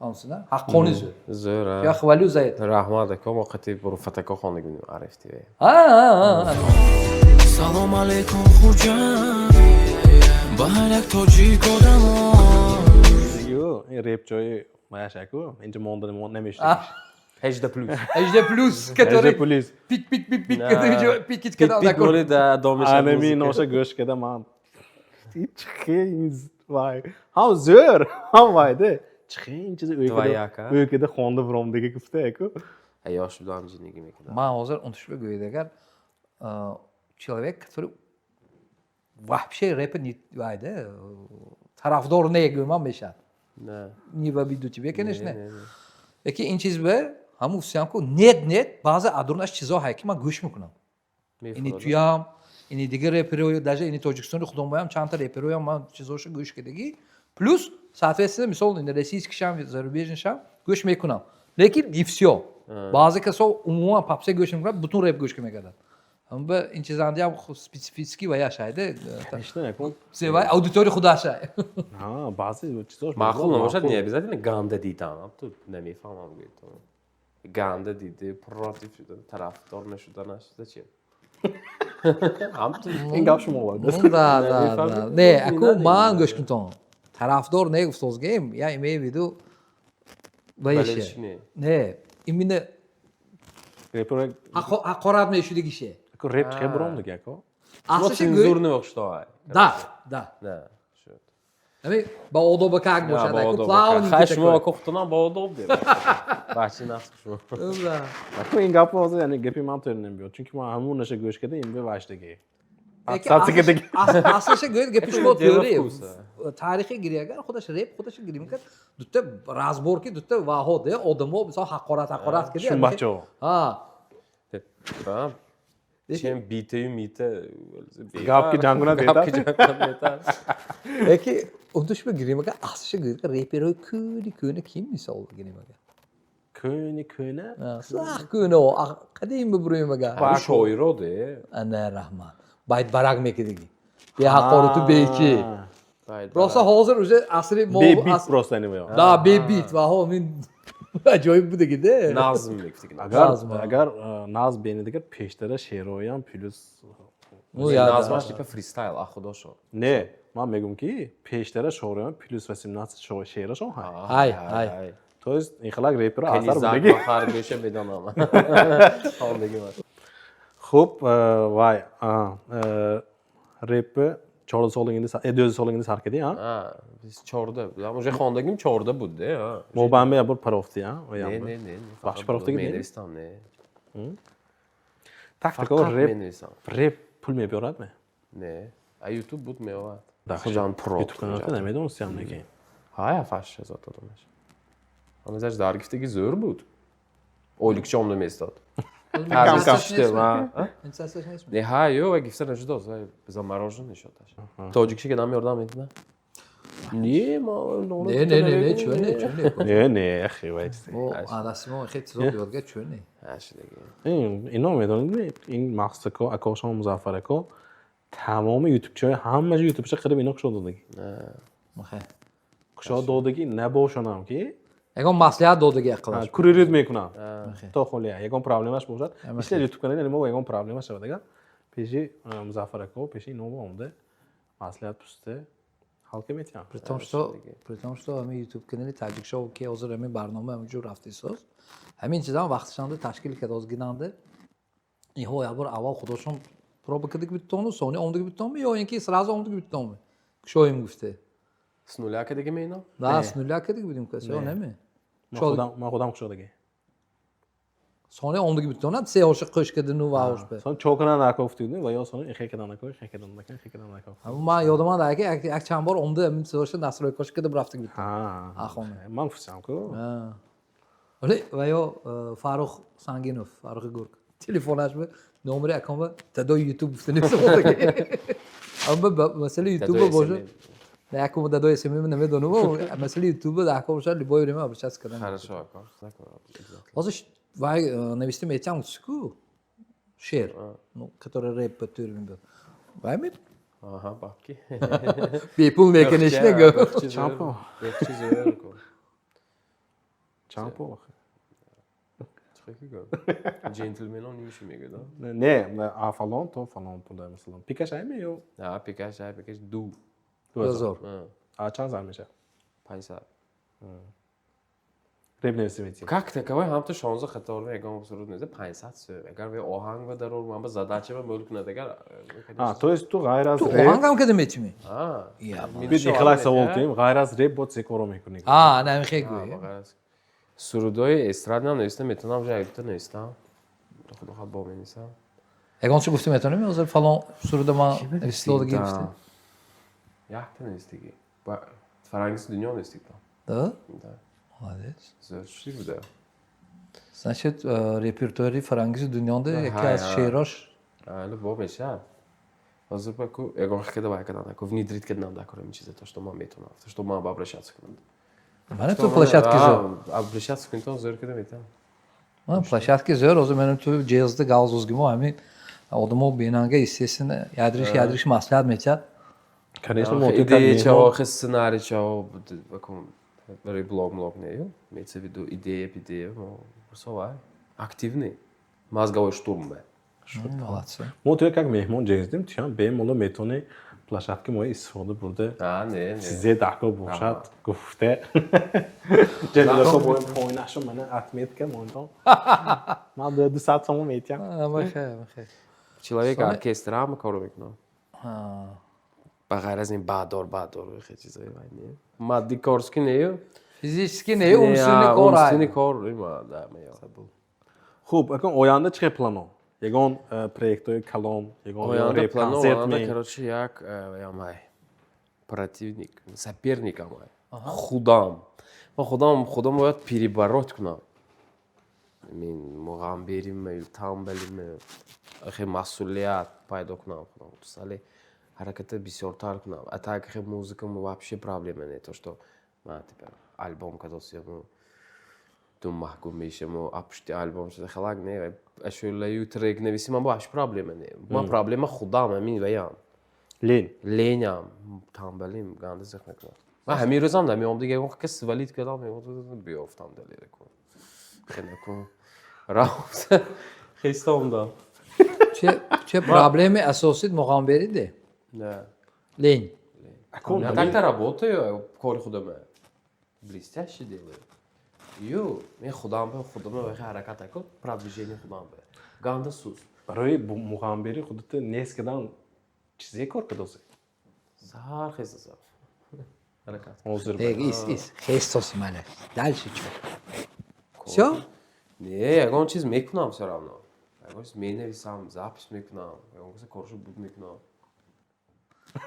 Ҳамсина? Ҳаққони зӯр. Зӯр, а? Я хвалю за это. Раҳмат, ако, мо қати Руфатако хонда будем RFTV. А, а, а. Салом алейкум, Хуҷанд, ба ҳар як тоҷик одамон. Ю, ин реп ҷои маяшаку инҷа монда намешудагиш. 18 плюс. 18 плюс, который плюс. Пик пик пик пик пик пик Пит пит боли да домиша. Анами ноша гӯш када, ман чихе вай ҳам зӯр, ҳам вайде чихе ин чизи Двояка. ӯкада хонда биром дига гуфта яку. Ёш будам, ҷинигӣ мекардам. Ман ҳозир унтушба гӯед, агар человек, который вообще рэпа не вайде тарафдор не гӯмам мешавад. Не. Не в обиду тебе, конечно. Не, не, не. Яки ин чиз бе ҳамун фусиям ку, нет, нет, баъзе адурнаш чизо ҳае, ки ман гӯш мекунам. Ини туям, ини дигар реперои, даже ини Тоҷикистони худомоям чандта репероям ман чизошо гӯш кардагӣ. Плюс, соответственно, мисол, ини российский шам, зарубежный шам гӯш мекунам. Лекин и всё. Баъзе касо умуман попса гӯш мекунад, бутун реп гӯш мекарданд. Ҳамба ин чизандиам специфически ва яшайде. Конечно, якун. Севай аудитория худашай. Ҳа, баъзе чизош Маъқул набошад, не обязательно ганда дидан. Ту намефаҳмам, гӯед. Ганда диди, против шуда, тарафдор нашуданаш. Зачем? Ҳам ту Ин гап шумо овард. Да. Не, аку ман гӯш кунтон. Тарафдор не гуфтозгем, я имею в виду ваеше. Болельщик не. Не, именно Репер ҳақорат мешудигише. Аку реп чихе биром дига, ако. Шумо Аслиша гӯй- цензур намехоштоай. Да. Не, шуд. Ами ба одоба как бошад, аку плавненько Хай, шумо такой. ако хутунам ба одоб дед. Бачи нафс шумо. Да. Аку ин гапо ҳозир, яъне гапи ман тӯр намебиёд, чунки ман ҳамун наша гӯш карда ин бе вашдагӣ. Яки Подписаться кардагӣ. Аслиша гӯяд, гапи шумо Дело тӯри. вкуса. Таърихи гири агар худаш реп худаш гири мекард, дута разборки, дута ваҳо де одамо мисол ҳақорат киди. Шум бачаҳо. Ҳа. Ба? Чем битаю мита. Гап ки ҷангуна Гап ки беҳтар. ҷангуна беҳтар. Яки унтуш ба гири мекард, аслиша гӯяд, реперои кӯни кӯна ким мисол гири мекард? Кӯни кӯна? Сах кӯна, қадим бибурӯем агар. Ба шоиро де. Ана, раҳмат. Байт барак мекидиги. Бе ҳақорату бечи. Просто ҳозир уже асри мо Бебит просто ани. Да, бебит ва ҳо мин аҷоиб будаги де. Назм мегуфтиги. Агар Назм, а. агар назм бени дигар пештара шеъроям плюс Ну, я, да. Назмаш типа фристайл, а худошо. Не, ман мегӯм, ки пештара шоироям плюс 18 шеърашон ҳай. Ҳай, ҳай. То есть ин хелак реперо асар Канизак будаги. ва харгӯша медонам. Хондагӣ ман. Хуб, вай, репи 14 солигинда, 12 солигинда сар кардӣ, а? А, biz 14 будам. Уже хондагим 14 буд, де, а. Мо ба ҳама як бор парофтӣ, а? Не, не, не. Бахши парофтагӣ не? Менавистам, не. Тактика Фақат реп менависам. Реп пул мебиёрад ме? Не. А YouTube буд меовард. Да, Хуҷанд Про. YouTube каналта намедонистиам неки. Ҳай, афаш ҳазор додамаш. Ҳамазаш дар гифтаги зӯр буд. Ойликча омда местод. Кам кам. Не, ҳай, ё, ва гифта нашудост, вай заморожен шудаш. Тоҷикши ки нам ёрдам метина? Не, ма Не, не, не, не, чӯ не, чӯ не. Не, не, хи вай чизе. Мо адаси мо хеле чизо ёдга, чӯ не. Ҳашидаги. Ин ино медонед, ин махсус ако, акошон Музаффар ако тамоми ютубчиҳои ҳамаи ютубча қириб ино кушод додагӣ. Махе. Кушод додагӣ набошонам ки Ягон маслиҳат додагӣ ақлаш. куририд мекунам. То холия ягон проблемаш бошад. Ишла ютуб канали мо ягон проблема шавад агар пеши Музаффар ако, пеши ино омада маслиҳат пусте ҳал ка метиҳам. При том, что ҳамин YouTube канали Таҷикшоу, ки ҳозир ҳамин барнома ҳаминҷур рафтисоз. Ҳамин чизам вақтишанда ташкил кардоз гинанда. Инҳо як бор аввал худошон проба кардик битону, сони омдиги битонми ё ин ки сразу омдиги битонми? Кушоим гуфте. С нуля кадаги мейно? Да, с нуля кардик будем кас, ё неме? Ман худам кушодаги. Сони омдиги битонад, се ҳоша қӯш кардину ва ҳош бе. Сон чокана накофтидну ва ё сони ихе кадан нако, ихе кадан нако, ихе кадан нако. Ман ёдам ад, ки як чанд бор омда ҳамин сеҳоша настройкаша карда рафтик битон. Ҳа. Ахона. Ман гуфтам ку. Вале ва ё Фаррух Сангинов, Фаррухи Гурк. Телефонаш бе номери акам ба дадои YouTube гуфта нестам. Амма масъалаи YouTube бошад. На якум дадои СММ намедонам, масъалаи YouTube дар акам бошад, любое время обращаться кардан. Хорошо, ако. Ҳозир вай нависти метиам ку шеър, ну, который рэп ба тӯр мебуд. Вай ми Аҳа, бабки. бепул мекуниш нагӯ. Чанд пул? Чӣ зӯр ку. Чанд пул? Чӣ ки гӯ? Джентльменон нимши мегӯяд, а? Не, а фалон то фалон пул, масалан. Пикаш айме ё? А, пикаш, ай, пикаш ду. 2000. А чанд зар мешавад? 500. Реп нависти мети. Как таковой ҳам то 16 қатор ягон суруд нест, 500 сӯм. Агар ве оҳанг ва дарор ман ба задача ва мӯл кунад агар. А, то есть ту ғайр аз Ту реп оҳангам када метими? А. Я. Бид ихлас савол кунем, ғайр аз реп бо чӣ коро мекунӣ? А, на мехе гӯй. Сурудҳои эстрадам нависта метавонам, уже якта навистам. Худо хоҳад, бо менависам. Ягон чӣ гуфта метавонем? Ҳозир фалон суруда ман навистодаги гуфта. Якта навистагӣ. Фарангиси дунё навистагӣ. Да? Да. Молодец. Зӯр чӣ буда? Значит, репертуари Фарангизи дунёнда яке аз шеърош. Али бо мешавад. Ҳозир ба ку ягон хекада вай кадан, ку внедрить кадан дар кор ин чиза, то что ман метавонам, то что ман ба обращаться кунам. Мана ту площадки зӯр. Обращаться кунитон зӯр када метавонам. Ман площадки зӯр, ҳозир менам ту ҷезда галзузгимо ҳамин одамо бинанга, естественно, ядриш ядриш маслиҳат метиҳад. Конечно, мо Идеячаҳо, хе сценарийчаҳо, барои блог млог не, имеется в виду идея, идея, просто вай активный мозговой штурм бе. Молодцы. Мо туя как меҳмон ҷездим, туям бемало метавонӣ площадки мои истифода бурда. А, не, не. Чизе дако бошад, гуфте. Ҷелилако бо поинашу мана отметка мондам. Ман 200 сомон метиҳам. Махе, махе. Человек оркестр ҳама коро мекунам. Ба ғайр аз ин баъдор баъдор хе чизои вай не. Мадди корски нею. Физически не, умственный кор. Умственный кор, има, да, меё. Хуб, акун оянда чӣ хел плано? Ягон проектҳои калон, ягон Оянда реп плано, консерт оянда, ми? Короче, як ямай противник, соперник амай. Худам. Ман худам бояд перебороть кунам. Мин муғамбериме, тамбалиме, хе масъулият пайдо кунам худам. Сали ҳараката бисёртар кунам. А так хе музыкам вообще проблема не, то что ман типа альбом кадосияму ду маҳкум мешаму, а пушти альбом шуда хелак не, ашӯлаю трек нависӣ, ман вообще проблема не. Ман проблема худам ҳамин ваям. Лень. Леням, тамбалим, ганда зиқ мекунам. Ман ҳамин рӯзам намеом дига, ягон кас свалить кардам, биёфтам далера кун. Хе накун. Рафт. Хестомдам. Че проблеми асосит муғамбери де? Не. Лень. Акун Я так-то работаю, кори худама. Блестяще делаю. Ю, мен худам ба худама вахи ҳаракат акун, продвижение худам ба. Ганда сус. Барои муғамбери худата нест кардан чизе кор кардоси? Сар хестасам. Ҳаракат. Ҳозир. Э, ис, ис. Хестоси мале. Дальше чё? Всё? Не, ягон чиз мекунам всё равно. Ягон чиз менависам, запись мекунам, ягон каса коршо буд мекунам.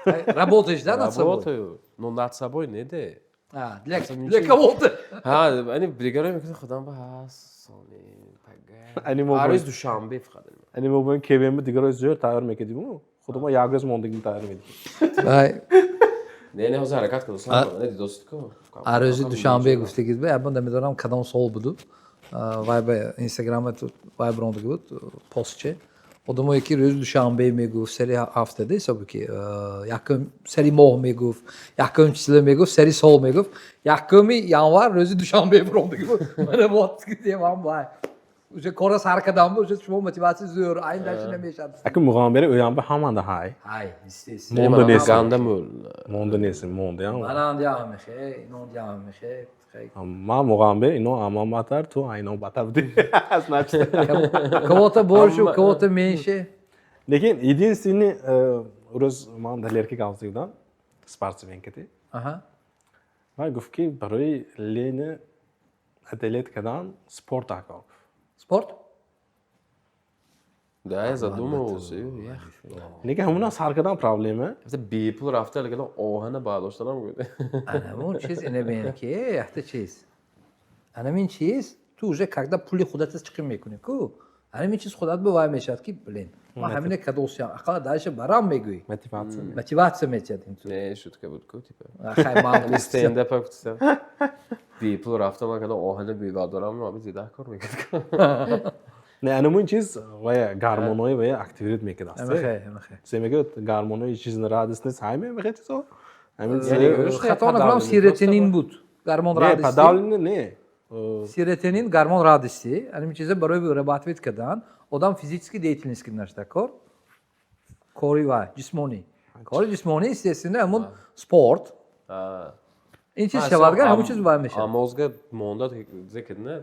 Работаешь, да, над собой? Работаю. Но над собой не де. А, для кого-то. Ҳа, ани дигаро мекунам худам ба ҳа, сони, пага. Ани мо Ҳар рӯз душанбе фақат. Ани мо боин КВМ дигаро зӯр тайёр мекардиму, худомо як рӯз мондагим тайёр медидим. Вай, Не, ҳозир ҳаракат кардам. Не, дидост ку. Ҳар рӯзи душанбе гуфтагид ба, ман намедонам кадом сол буду. Вай ба Инстаграм вай бирондага буд, постче. Одамое ки рӯзи душанбе мегуфт, сари ҳафтада ҳисоби ки якум сари моҳ мегуфт, якум число мегуфт, сари сол мегуфт, 1-уми январ рӯзи душанбе бирондага буд. Мана вот девам вай. Уже кора сар кардам, уже шумо мотиватсия зӯр, айн дальше намешад. Акун муғамбери оянба ҳаманда ҳай. Ҳай, естественно. Монда нест. Ганда мӯл. Монда нест, монда. Манам диам мехе, инон диам мехе. Ман Муғамбе, ино аман батар, ту айно батар будӣ. Значит. Кого-то больше, у кого-то меньше. Лекин единственный рӯз ман Далерки гап будам, спортсмен кати. Ва гуфт, ки барои лени одолеть кардан спорт акор. Спорт? Да, я задумывался. Лекин ҳамуна сар кардан проблема. Это бепул рафта, лекин оҳана бардоштанам гуфт. Анамун чиз ине бин, ки якта чиз. Анамин чиз ту уже когда пули худат чиқим мекунӣ ку. Анамин чиз худат ба вай мешавад, ки блин, ман ҳамине кадосиям, ақалла дальше барам мегӯӣ. Мотивация. Мотивация метиҳад ин ту. Не, шутка буд ку, типа. Хай, ман Стендап гуфтам. Бепул рафтам, акада оҳана бебардорам, аби зида кор мекард. Не, анамун чиз вая гормонои вая активировать мекард. Амахе. Се мегӯяд, гормонои жизнерадостность ҳай мехе чизо. Ҳамин. Хато накунам, серотонин буд. Гормон Не, радости. подавление не. Серотонин гормон радости. Анамин чиза барои вырабатывать кардан одам физически деятельность карданаш кор. Кори вай, ҷисмонӣ. Кори ҷисмонӣ, естественно, ҳамун спорт. Ин чиз шавадгар, ҳамун чиз вай мешавад. Мозга монда зекр не.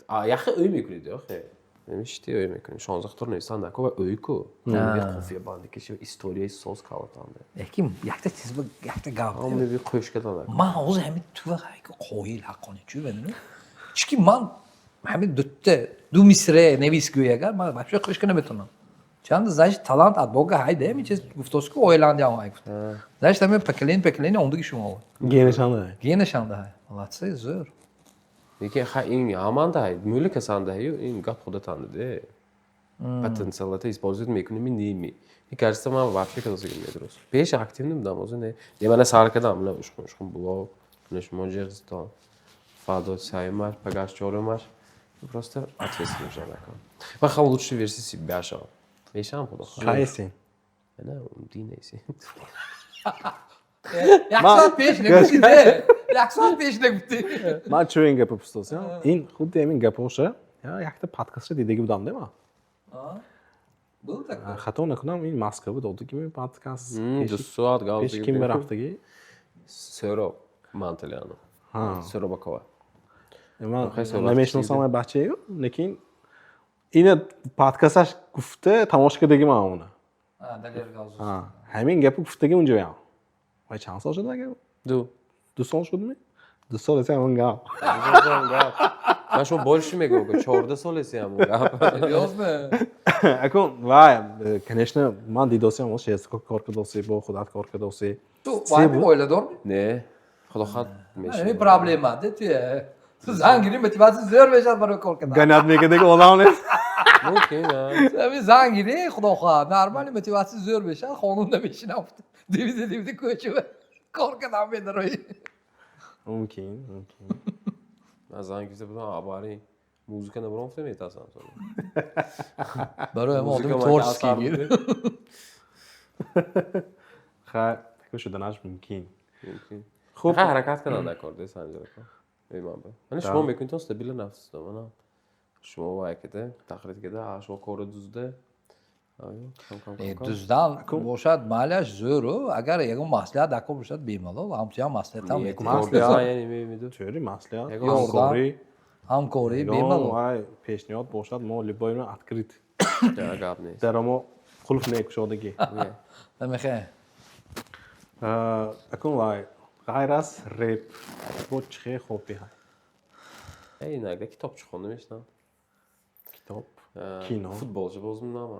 А яхе ӯй мекунед, охе. Намешти ӯй мекунед. 16 тур нависан нако ва ӯй ку. Қофия банди киши историяи соз калатанда. Лекин якта чиз ба якта гап. Ҳам меби қӯш кадан. Ман ҳозир ҳамин тува қоил ҳаққони чӯ медонӣ? Чунки ман ҳамин дутта ду мисре навис гӯй, агар ман вообще қӯшка наметавонам. Чанд, значит, талант от Бога ҳайде, ҳамин чиз гуфтоску ойланди ҳам ҳай гуфта. Значит, ҳамин поколение ондиги шумо. Генешанда. Генешанда ҳай. Молодцы, зӯр. Лекин ха ин ҳаманда ҳай, мӯли касанда ҳаю, ин гап худатанда де. Потенциалата использовать мекунӣ ми неми. Мне кажется, ман вообще кадосагим медурус. Пеш активный будам, ҳозир не. Не, мана сар кардам, мана ушқун ушқун блог, мана шумо ҷиғзитон. Фардо сеюмаш, пагаш чорумаш. Просто ответственный шавам накунам. Ман хам лучший версия себя шавам. Мешавам, худо хоҳад. Кайсин. Не, динеси. Як соат пеш нагуфтӣ, де? Як соат пеш нагуфтӣ. Ман чӯ ин гапа пустосям? Ин худди ҳамин гапоша якта подкастша дидаги будам, дема. Был такой. Хато накунам, ин Москва додаги ми подкаст. 2 соат гап. Пеш ким рафтаги? Сёроб Мантелиано. Сёробакова. Ман намешиносам ай бачаею, лекин ина подкасташ гуфта тамошо кардаги ман уна. Далер Галзус. Ҳамин гапи гуфтаги унҷоям. Вай чанд сол шуд агар? Ду. 2 сол шудми? 2 сол эси ҳамон гап. Ман шумо больше мегӯям, 14 сол эси ҳамон гап. Серьезно? Акун вай, конечно, ман дидосиам, шерско кор кардоси, бо худат кор кардоси. Ту вай оиладорми? Не, худо хоҳад. Ҳамин проблема де ту. Ту зан гирӣ, мотиватсия зӯр мешавад барои кор кардан. Гонять мекардаги одам нест. Мумкин. Ҳамин зан гирӣ, худо хоҳад, нормально мотиватсия зӯр мешавад, хонумда мешинам. Дивиди дивиди кӯча кор кардан медарои. Мумкин, мумкин. Ман зан гирифта будам, абари музыка набурам, гуфта метарсам. Барои ҳама одами творческий гир. Хай, такой шуданаш мумкин. Хуб, ҳаракат кардан дар кор де санҷарако. Ман шумо мекунед то стабила нафс мана шумо вай кида тақлид кида, шумо корро дузда. Дуздан бошад, майлаш, зӯру, агар ягон маслиҳат дар кор бошад, бемалол ҳамтуям маслиҳатам. Тӯри маслиҳат, ҳамкорӣ. Ҳамкорӣ бемалол. Вай пешниҳод бошад, мо любой открыт. Гап нест. Даро мо қулф мекушодагӣ. Намехе. Акун вай, ғайр аз реп бо чӣ хел хобби ҳай? Инагда китобчи хонда мешинам. Китоб, кино. Футболчи боз мекунам,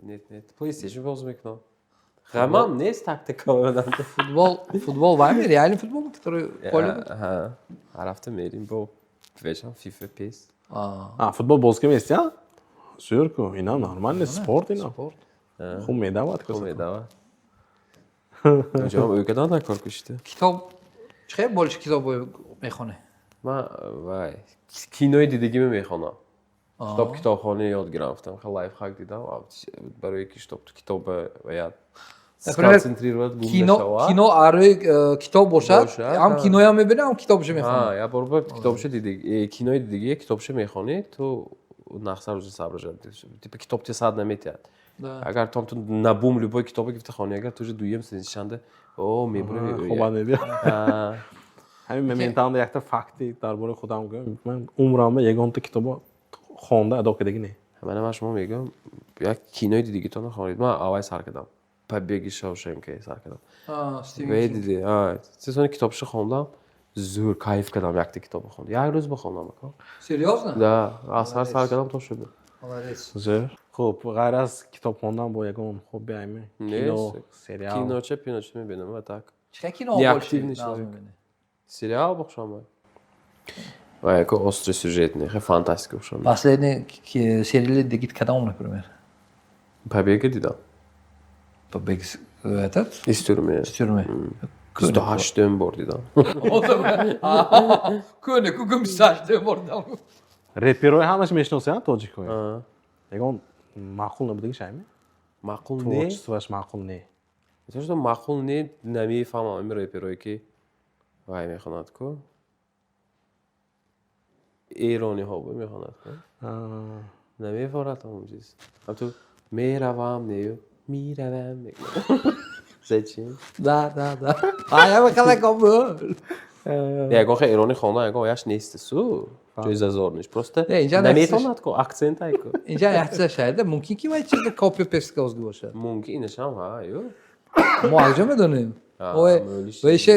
нет, нет, PlayStation боз мекунам. Ғамам нест, тактика. Футбол, футбол вай реальный футбол, который поле? Ҳар ҳафта мерим бо вечам FIFA, PES. Футбол боз ки мести, зӯр ку, ина нормальный спорт ина. Спорт. Хуб медавад. Хуб медавад. Ҷавоб ӯ кадан дар кор кушида. Китоб чӣ хел, больше китоб мехонӣ? Ман вай кинои дидагиме мехонам. Китоб китобхона ёд гирам, хел лайфхак дидам барои ки чтоб ту китоба бояд сконцентрировать гум Кино нашавад. Кино арои китоб бошад, Бошад, ҳам киноям мебинам, ҳам китобшо мехонам. Як бор ба китобша диди, кинои дидагие китобша мехонӣ, ту нақса рӯзи соображать. Типа китоб те сад наметиҳад. Агар ту набум любой китобе гирифта хонӣ, агар ту уже дуюм сеншанда о мебури. Хоба мебия. Ҳамин моментанда якта факти дар бораи худам гӯям: ман умрамда ягонта китобо хонда адо кардагӣ не. Мана, ман шумо мегӯям, як кинои дидигитона хонед. Ман аввал сар кардам, «Побег из Шоушенка» сар кардам. Ве диди сони китобшо хондам, зӯр кайф кардам. Якта китобо хондам, як рӯз бихондам, ака. Серьёзно? Да, аз сар сар кардам то шуд. Молодец. Зӯр. Хуб, ғайр аз китоб хондан бо ягон хобби ами, кино, сериал? Киноча, пиноча мебинам ва так. Чӣ кино? Неактивный человек. Сериал бохшам ва яко остросюжетный, хе фантастика бохшам. Последний сериали дигит кадом, например? «Побега» дидам. «Побег» этот? Из тюрьмы. Из тюрьмы. 28-ум бор дидам. Кӯне ку гум 28-ум бор дидам. Реперои ҳамаш мешиносанд, тоҷикҳои. Ягон маъқул набудагиш ами? Маъқул не. Творчествоаш маъқул не. То что маъқул не, намефаҳмам ами реперое ки вай мехонад ку, эрониҳо бо мехонад ку, намефорад ҳамон чиз. Ҳамту меравам нею миравам. Зачем? Да. Ая калаком. Ягон хе эрони хонда, ягон яш нест су. Ҷоизазор нест. Просто наметавонад ку, акцент ай ку. Инҷа якчиза шояд мумкин ки вай чиза копи пест козги бошад. Мумкин инашам ҳа, ю. Мо аз ҷо медонем? Вайше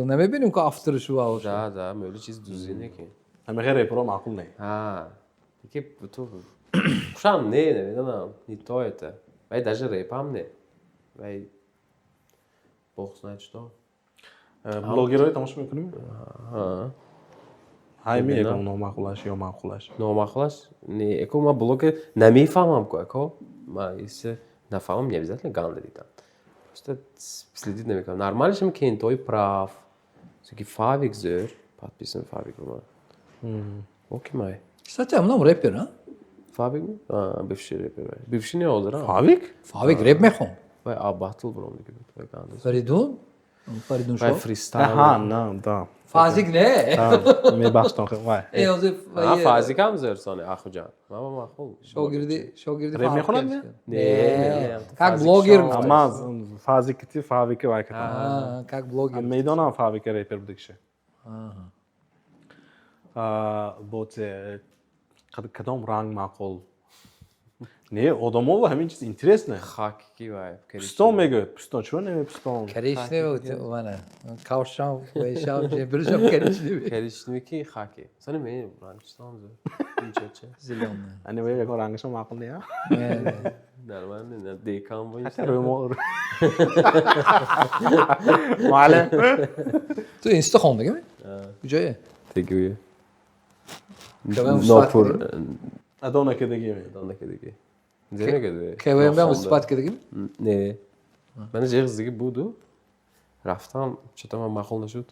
намебинем ку авторшу ва. Да, мӯли чиз дуздӣ неки. Ҳамихе реперо маъқул не. Ҳа. Ки ту хушам не, намедонам, не то это. Вай даже репам не. Вай бог знает что. Блогерҳои тамошо мекунем? Ҳа. Ҳайми ягон номаъқулаш ё маъқулаш? Номаъқулаш не, эко ман блогер намефаҳмам ку, эко. Ман если нафаҳмам, не обязательно ганда дидан. Просто следить намекунам. Нормально шам кентои прав. Ки Фавик зӯр, подписан Фавик ба ман. Окей май. Кстати, ҳамном репер, а? Фавик? А, бывший репер. Бывший не, ҳозир. Фавик? Фавик реп мехон. Вай а батл буром диги буд. Вай ганда. Фаридун? Фаридун Вай шо? фристайл. Аҳа, на, да. Фазик не? Мебахштон, вай. Э, ҳозир А Фазик ҳам зӯр сони Ахуҷан. Ман ба маъқул. Шогирди Реп мехонад? Фаррух. Не, Не, не, как Фазик блогер. шо. Ман Фазикити Фавики вай кардам. А, как блогер. Медонам, Фавики репер будагиша. Боце кадом ранг маъқул? Не, одамо ҳамин чиз интересно. Хаки вай. Пустон мегӯяд. Пустон чӯ не пустон? Коричневый мана. Кавшам, вайшам, жебиршам коричневый. Коричневый ки хаки. Сони мен ранг чистам зӯр. Инча. Зелёный. Ани вай ягон рангашон маъқул не? Не. Нормально, не, декан бо. Ҳатто рӯмо. Муаллим. Ту инста хондагими? Куҷое? Тегӯи. КВМ Нопур. Адо накардагӣ. Донакадиги. Зе мегӯяд? КВМ бам выступать кардагими? Не. Ман жеғ зиги буду. Рафтам, что-то ман маъқул нашуд.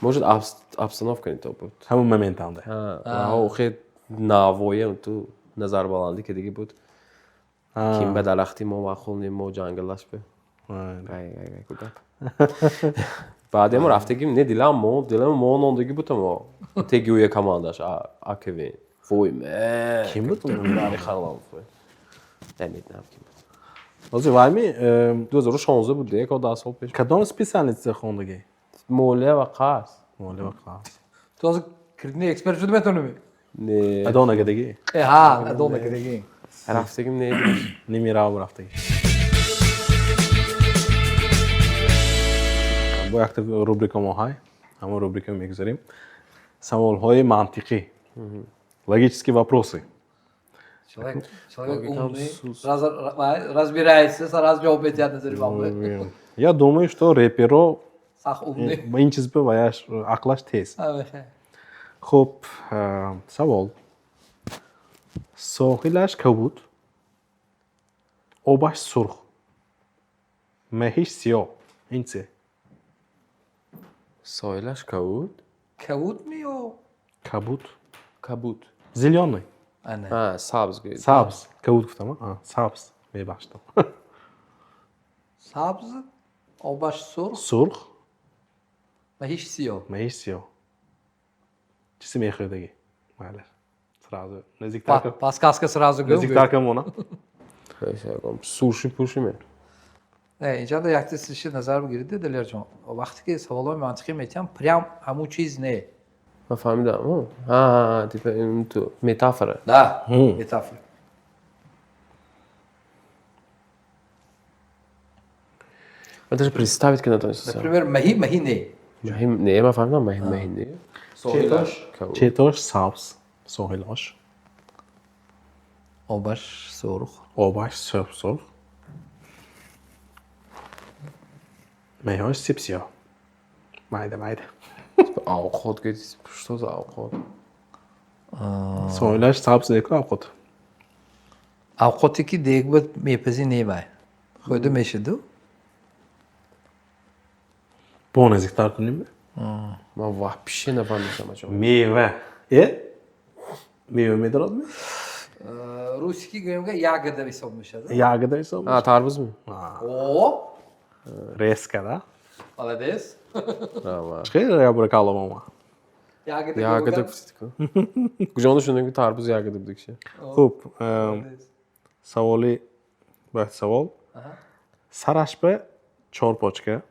Может, обстановка не то буд. Ҳамон моментанда. Ҳа, охе навоем ту назарбаландӣ ки диги буд. Ким ба дарахти мо маъқул не, мо ҷангалаш бе. Ай, ай, ай, ку гап. Баъдем рафтагим, не, дилам мо нондагӣ буд мо. Тегӯя командаш АКВ. Вой ме. Ким буд? Дари Харламов. Намедонам ким буд. Ҳозир вайми 2016 буд, як 10 сол пеш. Кадом специальность хондагӣ? Молия ва қарз. Молия ва қарз. Ту ҳозир кредитный эксперт шуда метавонӣ? Не. Адо накардагӣ? Э, ҳа, адо накардагӣ. Рафтагим, не. Нимирав рафтагӣ. Бо якта рубрика мо ҳай, ҳамон рубрика мегузарем. Саволҳои мантиқӣ. Логические вопросы. Человек умный, разбирается, сразу ҷавоб медиҳад назари вам. Я думаю, что реперо Сах умный. ин чиз ба ваяш ақлаш тез. Хуб, савол. Соҳилаш кабуд, обаш сурх, меҳиш сиёҳ. Ин чи? Соҳилаш кабуд? Кабуд ми ё? Кабуд. Кабуд. Зелёный. Ана. А, сабз гӯед. Сабз. Кабуд гуфтам, а? Сабз. Мебахшидам. Сабз, обаш сурх, Сурх, меҳиш сиёҳ. Меҳиш сиёҳ. Чизе мехӯрдагӣ? Майли. Сразу. Наздиктар. Подсказка сразу гӯ. Наздиктар камона. Суши пуши ме. Не, инҷа да якта чизи назар бигиред, Далерҷон. Вақте ки саволҳои мантиқӣ метиҳам, прям ҳамун чиз не. Ман фаҳмидам. Ҳа, типа ин ту метафора. Да, метафора. Ман даже представить ки натонистам. Например, маҳӣ маҳӣ не. Маҳӣ не, ман фаҳмидам, маҳӣ маҳӣ не. Четош четош сабз, соҳилош. Обаш сурх. Обаш сурх, меҳош сипсиёҳ, майда майда. Овқот гӯед, что за овқот? Соҳилаш сабз неку авқот. Авқоте ки дег ба мепазӣ, не, вай хӯрда мешаду. Бо наздиктар кунем. Ман вообще нафаҳмидам, ачо. Мева, мева медорад. Русский гӯем, ягода ҳисоб мешавад. Ягода ҳисоб. А, тарбузми? О! Резко, да? Молодец. Хеле як бора калом омад. Ягода. Ягода гуфтед ку. Куҷоndo шунидем, ки тарбуз ягода будагиша? Хуб, саволи баъд, савол: сараш ба чор почка,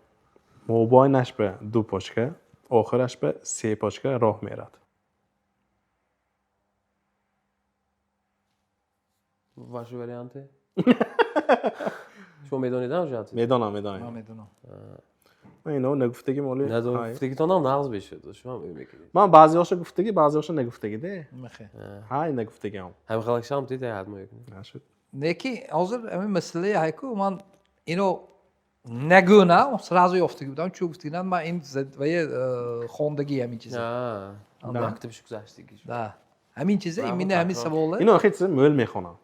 мобайнаш ба ду почка, охираш ба се почка роҳ мерад. Ваши варианты? Шумо медонед ам? Медонам, медонам. Ман медонам. Ман ино нагуфтагим оли. Гуфтагитонам нағз мешуд, шумо мекунед. Ман баъзеҳоша гуфтагӣ, баъзеҳоша нагуфтагиде. Мехе. Ҳай, нагуфтагиам. Ҳамин халакшам дид, ҳад мекунед. Нашуд. Не, ки ҳозир ҳамин масъалаи ҳайку ман ино нагӯнам, сразу ёфтагӣ будам, чӯ гуфтагинам, ман ин вае хондагӣ ҳамин чиза. Мактабиш гузаштагӣ. Да, ҳамин чиза, именно ҳамин саволе. Ино хел чиза мӯл мехонам.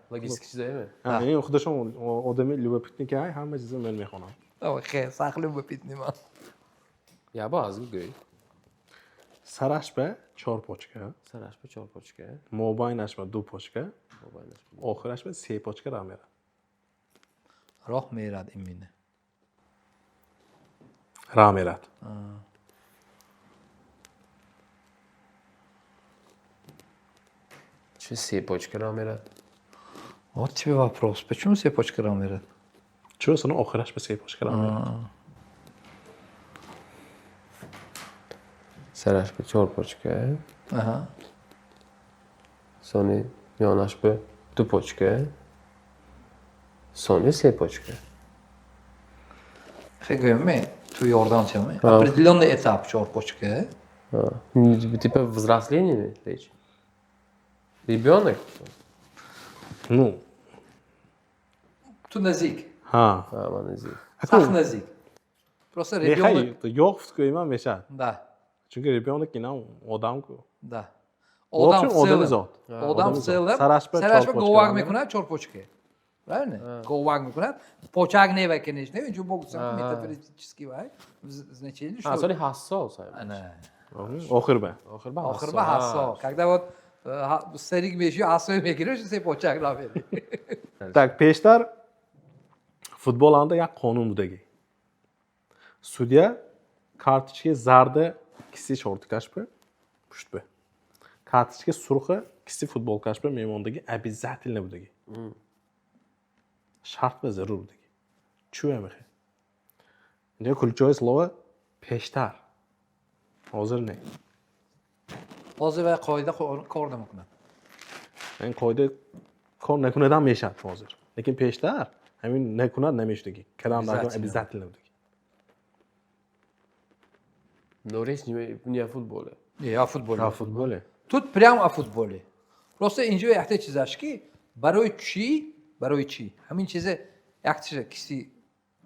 Логистик чизае. Ин худашон одами любопытный ки, ҳай, ҳама чиза мӯл мехонам. Хе, сахт любопытный ман. Я ба аз гӯй. Сараш ба чор почка. Сараш ба чор почка. Мобайнаш ба ду почка, охираш ба се почка роҳ мерад. Роҳ мерад именно. Роҳ мерад. Чӣ се почка роҳ мерад? Вот тебе вопрос, почему се почка роҳ мерад? Чӯ сана охираш ба се почка роҳ мерад? Сараш ба чор почка. Сони миёнаш ба ду почка. Сони се почка. Хе, гӯем, ту ёрдам тиям. Определенный этап чор почка. Типа взросление речь? Ребенок? Ну. Ту наздик. Ҳа. Ман наздик. Сахт наздик. Просто ребенок. Ёфт гӯем мешавад. Да. Чунки ребенок инам одам ку. Да. Одам в целом. Одам в целом. Сараш ба сараш ба говак мекунад чор почка. Правильно? Говак мекунад. Почак не вай, конечно. Инҷо бо гуфтам метафорически вай. Значение что? А, сони ҳассос. Охир ба. Охир ба. Охир ба ҳассос. Когда вот старик меши, ҳассой мегириш, се почак намери. Так, пештар футбол анда як қонун будагӣ. Судья карточки зарда киси шортикаш ба пушт ба. Карточки сурха киси футболкаш ба мемондагӣ, обязательно будагӣ. Шарт ва зарур будагӣ. Чӯ амихе? Инҷа ключевое слово пештар. Ҳозир не. Ҳозир вай қоида кор намекунад. Ин қоида кор накунадам мешавад ҳозир. Лекин пештар ҳамин накунад намешудагӣ. Кадам дар обязательно будагӣ. Но речь не о футболе. Не, о футболе. О футболе. Тут прям о футболе. Просто инҷо якта чизаш ки барои чӣ, барои чӣ? Ҳамин чизе якташа киси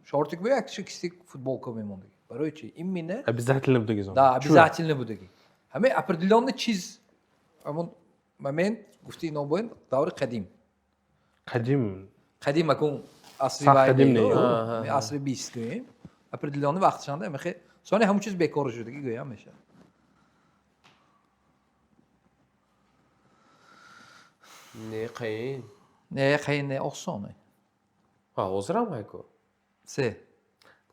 шортик бо, якташа киси футболка мемондагӣ. Барои чӣ? Именно обязательно будагӣ зон. Да, обязательно будагӣ. Ҳамин определенный чиз, ҳамон момент гуфти ино боин даври қадим. Қадим. Қадим акун асри Сахт вай қадим не, не. Асри 20 гӯем. Определенный вақтшанда ҳамихе сони ҳамун чиз бекор шудагӣ гӯям мешавад. Не, қайин. Не, қайин не, осон. Ҳа, ҳозирам ҳайку. Се.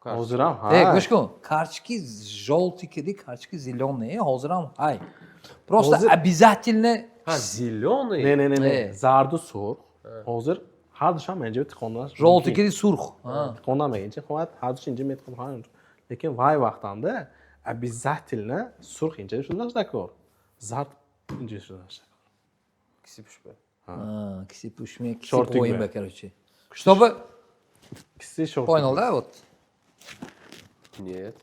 Ҳозирам Не, ҳай. гӯш кун. Карточки жёлтый киди, карточки зелёный, ҳозирам ҳай. Просто Ҳозир- обязательно. Ҳа, зелёный. Не, не, не, не. Не. Зарду сурх. Ҳозир Ҳардушам инҷа тиқондан. Жёлтый киди сурх. Тиқондан мегинчи хоҳад ҳардуш инҷа метиқон. Лекин вай вақтанда обязательно сурх инҷа шуданаш даркор. Зард инҷа шуданаш даркор. Киси пушба. Киси пушме, киси Шортик поин бе. Ба, короче. Чтобы Киси шортик. Понял, да, вот. Нет.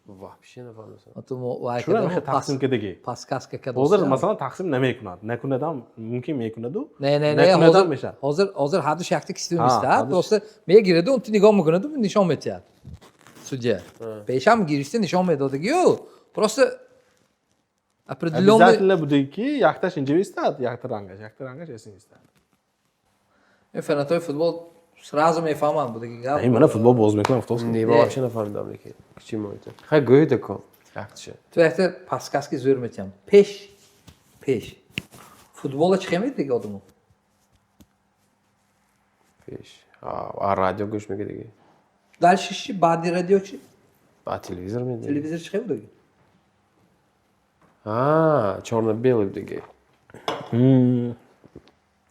Вообще нафаҳмидам. Вот мо вай Чура кардам, мехе тақсим кардагӣ. Подсказка кардам. Ҳозир масалан тақсим намекунад. Накунадам мумкин мекунаду. Не, не, не, Накунадам ҳозир мешавад. Ҳозир ҳардуш якта киси Ҳа, мистад, ҳардуш. Просто мегираду, он ту нигоҳ мекунаду, нишон метиҳад. Судья. Пешам гирифта нишон медодагию, просто определенный Обязательно будагӣ якташ инҷа истад, якта рангаш эсин истад. Фанатои футбол сразу мефаҳманд будаги гап. Ин мана футбол боз мекунам, футбол. Не, вообще нафаҳмидам, лекин. К чему это? Хай гӯй дако. Якташа. Ту якта подсказки зӯр метиҳам. Пеш, пеш. Футбола чӣ хемед дига одамо? Пеш. А радио гӯш мекардиги. Дальше чи? Баъди радио чи? А телевизор медиги. Телевизор чӣ хел будаги? А, чёрно-белый будаги.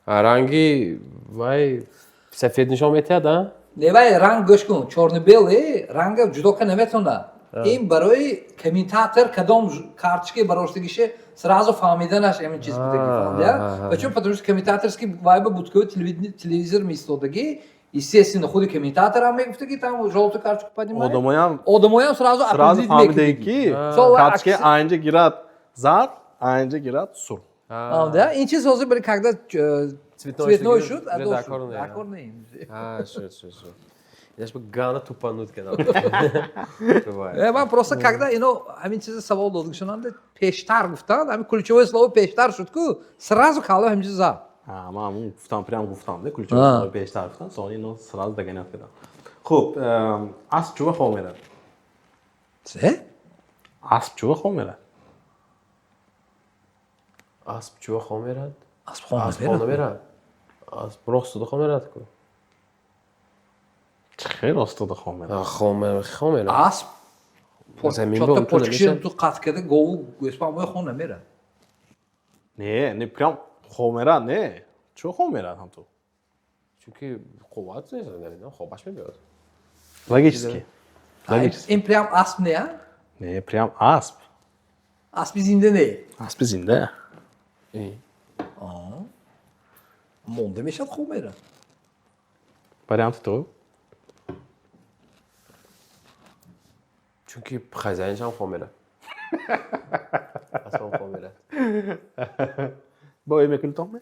А ранги вай сафед нишон метиҳад, а? Не, вай ранг гӯш кун, чёрно-белый ранга ҷудо ка наметавонад. Ин барои комментатор кадом карточка бароштагише сразу фаҳмиданаш ҳамин чиз будаги, фаҳмидия? Почему? Потому что комментаторский вайба будко телевизор меистодагӣ, естественно, худи комментатор ҳам мегуфтаги, там жёлтую карточку поднимает. Одамоям Одамоям сразу сразу определить фаҳмидаги мекундаги. ки Сол карточка анҷа гирад зард, анҷа гирад сурх. Да? Ин чиз ҳозир бари когда Цветной цветной шуд, шуд, уже адо дакор шуд. не, Дакор не. А, шуд, шуд, шуд. Я ж бы гана тупануть кардам. Ман просто когда ино ҳамин чизи савол додгишонанда пештар гуфтанд, ҳамин ключевое слово пештар шуд ку, сразу калла ҳамин чиз зад. А, ман ҳамун гуфтам, прям гуфтам, да, ключевое слово пештар гуфтам, сони ино сразу догонять кардам. Хуб, асп чува хоб мерад? Се? Асп чува хоб мерад? Асп чува хоб мерад? Асп хоб Асп хоб намерад. намерад. Асп рост хоб мерад ку. Хеле ростода хоб мерад. А, хоб мерад, хоб мерад. Асп Замин чотта ба он ту почкиши намешавад? ту қатъ карда гову гӯспанбои хоб намерад. Не, не прям хоб мерад, не. Чува хоб мерад ҳам ту? Чунки қувват нест, намедонам, хобаш мебиёд. Логически. Логически. Ин прям асп не, а? Не, прям асп. Аспи зинда не. Аспи зинда. Э. Монда мешавад хоб мерад. Варианти ту? Чунки хозяиншам хоб мерад. Аспам хоб мерад. Бо ой мекунӣ том?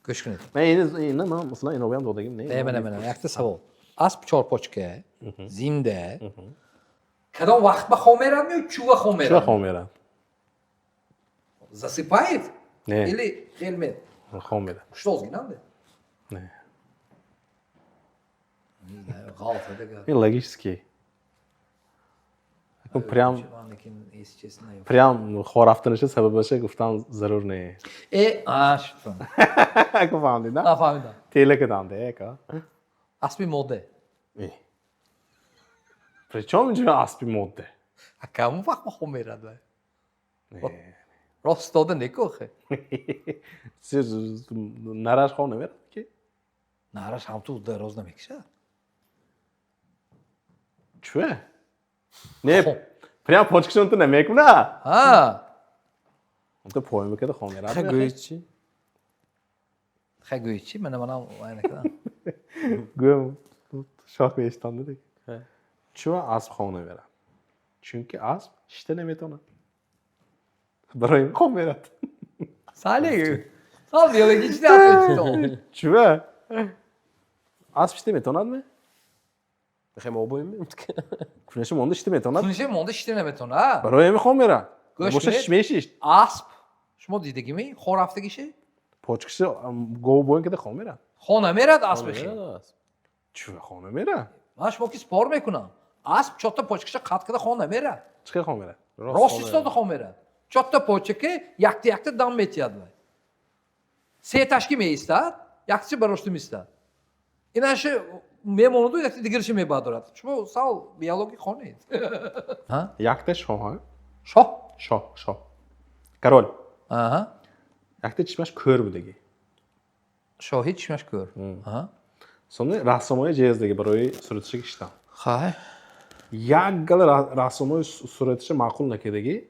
Гӯш кунед. Ман ина ман масалан иновиам додагим, не? Не, мана, мана, якта савол. Асп чорпочка, зинда. Кадом вақт ба хоб мерад ё чува хоб Чува мерад? хоб мерад? Засыпает? Не. Или хелмет? Хоб мерад. Что гинанде? Не. Не знаю, ғалат это. Ин логически. Прям Если честно. Прям хор рафтанаша сабабаша гуфтан зарур не. Э, а, шуд. Ако фаҳмидӣ, на? А, фаҳмидам. Тела кардам, де, ка. Аспи моде. Э. Причем инҷо аспи модде? А кадом вақт ба хоб мерад вай? Не. Рост дода некохе. Нараш хоб намерад ки? Нараш ҳам ту дароз намекушад. Чӯ? Не, прям почкашон ту намекуна. Ҳа. Ту поин мекарда хоб мерад. Хай гӯй чи? Хай гӯй чи? Мана манам вай накардам. Гӯям шох меиштан дик. Чӯ асп хоб намерад? Чунки асп шишта наметавонад. Барои ин хоб мерад. Сале. Сал биологически ответил. Чӯ? Асп шишта метавонад ме? Мехоҳем обоим? Кунаша монда шишта метавонад? Кунише монда шишта наметавонад. Барои ҳамин хоб мерад. Гӯш Боша кунед. шиш мешишт. Асп шумо дидагими хор рафтагише? Почкаша гов боин карда хоб мерад. Хо намерад асп хе. Чӯ хоб намерад? Ман шумо ки спор мекунам. Асп чотта почкаша қатъ карда хо намерад. Чӣ хел хоб мерад? Рост истода хо мерад. Чотта почаке якта якта дам метиҳад вай. Сеташки меистад, якташи барошта меистад. Инаше мемонаду якта дигараши мебардорад. Шумо сал биология хонед. Ҳа? Якта шоҳ, Шоҳ? шоҳ, шоҳ. Король. Аҳа. Якта чишмаш кӯр будагӣ. Шоҳи чишмаш кӯр. Сони рассомои ҷездаги барои суратиша киштан. Хай. Як гала рассомои суратиша маъқул накардаги,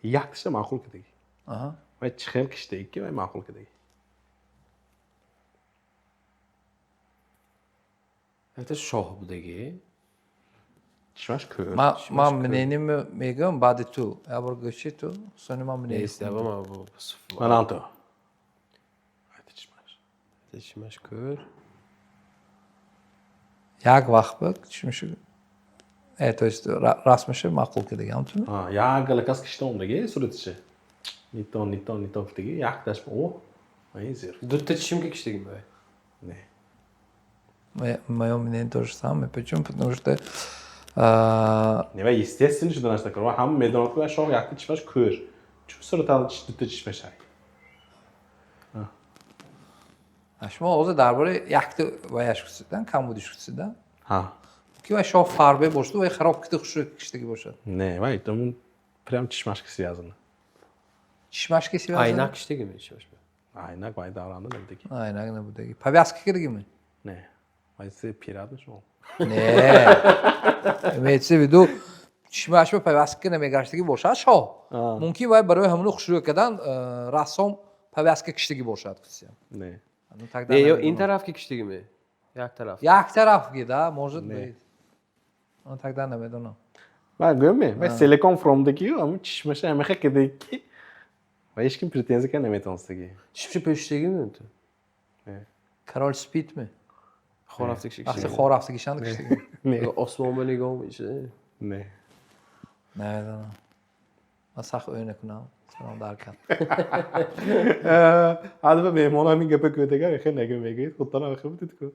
якташа маъқул кардаги. Вай чӣ хел киштаги, ки вай маъқул кардаги? Якта шоҳ будаги. Чишмаш кӯр. Ман мнениям мегӯям баъди ту. Як бор гӯши ту, сони ман мнение. Нест, яба ман Манам ту. Чишмаш. Чишмаш кӯр. Як вақт буд чишмашу, то есть расмаша маъқул кардаги, ҳам ту? Як гала кас кишта омдаги суратиша. Нито, нито, нито гуфтаги, якташ о, ай зер. Дутта чишм ки киштагим вай. Не. Моё мнение то же самое. Почему? Потому что Не, вай естественно шуданаш такор. Ва ҳама медонад, ки вай шоҳ якта чишмаш кӯр. Чӣ суратал дутта чишмашай? Шумо ҳозир дар бораи якта ваяш гуфтидан, камбудиш гуфтидан. Ҳа. Ки вай шоҳ фарбе бошад, вай хароб кита хушрӯ киштагӣ бошад. Не, вай тому прям чишмаш ки связано. Чишмаш ки связано? Айнак киштагими чишмаш? Айнак вай давранда набудаги. Айнак набудаги. Повязка кардагими? Не. Вай се пират шумо. Не. Имеется в виду, чишмаш ба повязка намегаштагӣ бошад шоҳ. Мумкин вай барои ҳамону хушрӯ кардан рассом повязка киштагӣ бошад. Не. Ну, тогда Не, ё ин тараф ки киштагими? Як тараф. Як тараф ки, да, может быть. Ну, тогда намедонам. Вай гӯям, вай целиком фромдаги, ам чишмаша ҳамаха кадаги ки вай ҳеч ким претензия карда наметавонистаги. Чишмаша пӯшиштагими ту? Король спит ми? Хорафтагӣ Вақти хорафтагишанд киштагӣ. Не. Осмон ба нигоҳ мешад. Не. Намедонам. Ман сахт ӯй накунам. Салом дар кан. Ҳадва меҳмон ҳамин гапа гӯдагар, хел нагӯ мегӯед, худтон ҳам хел будед ку.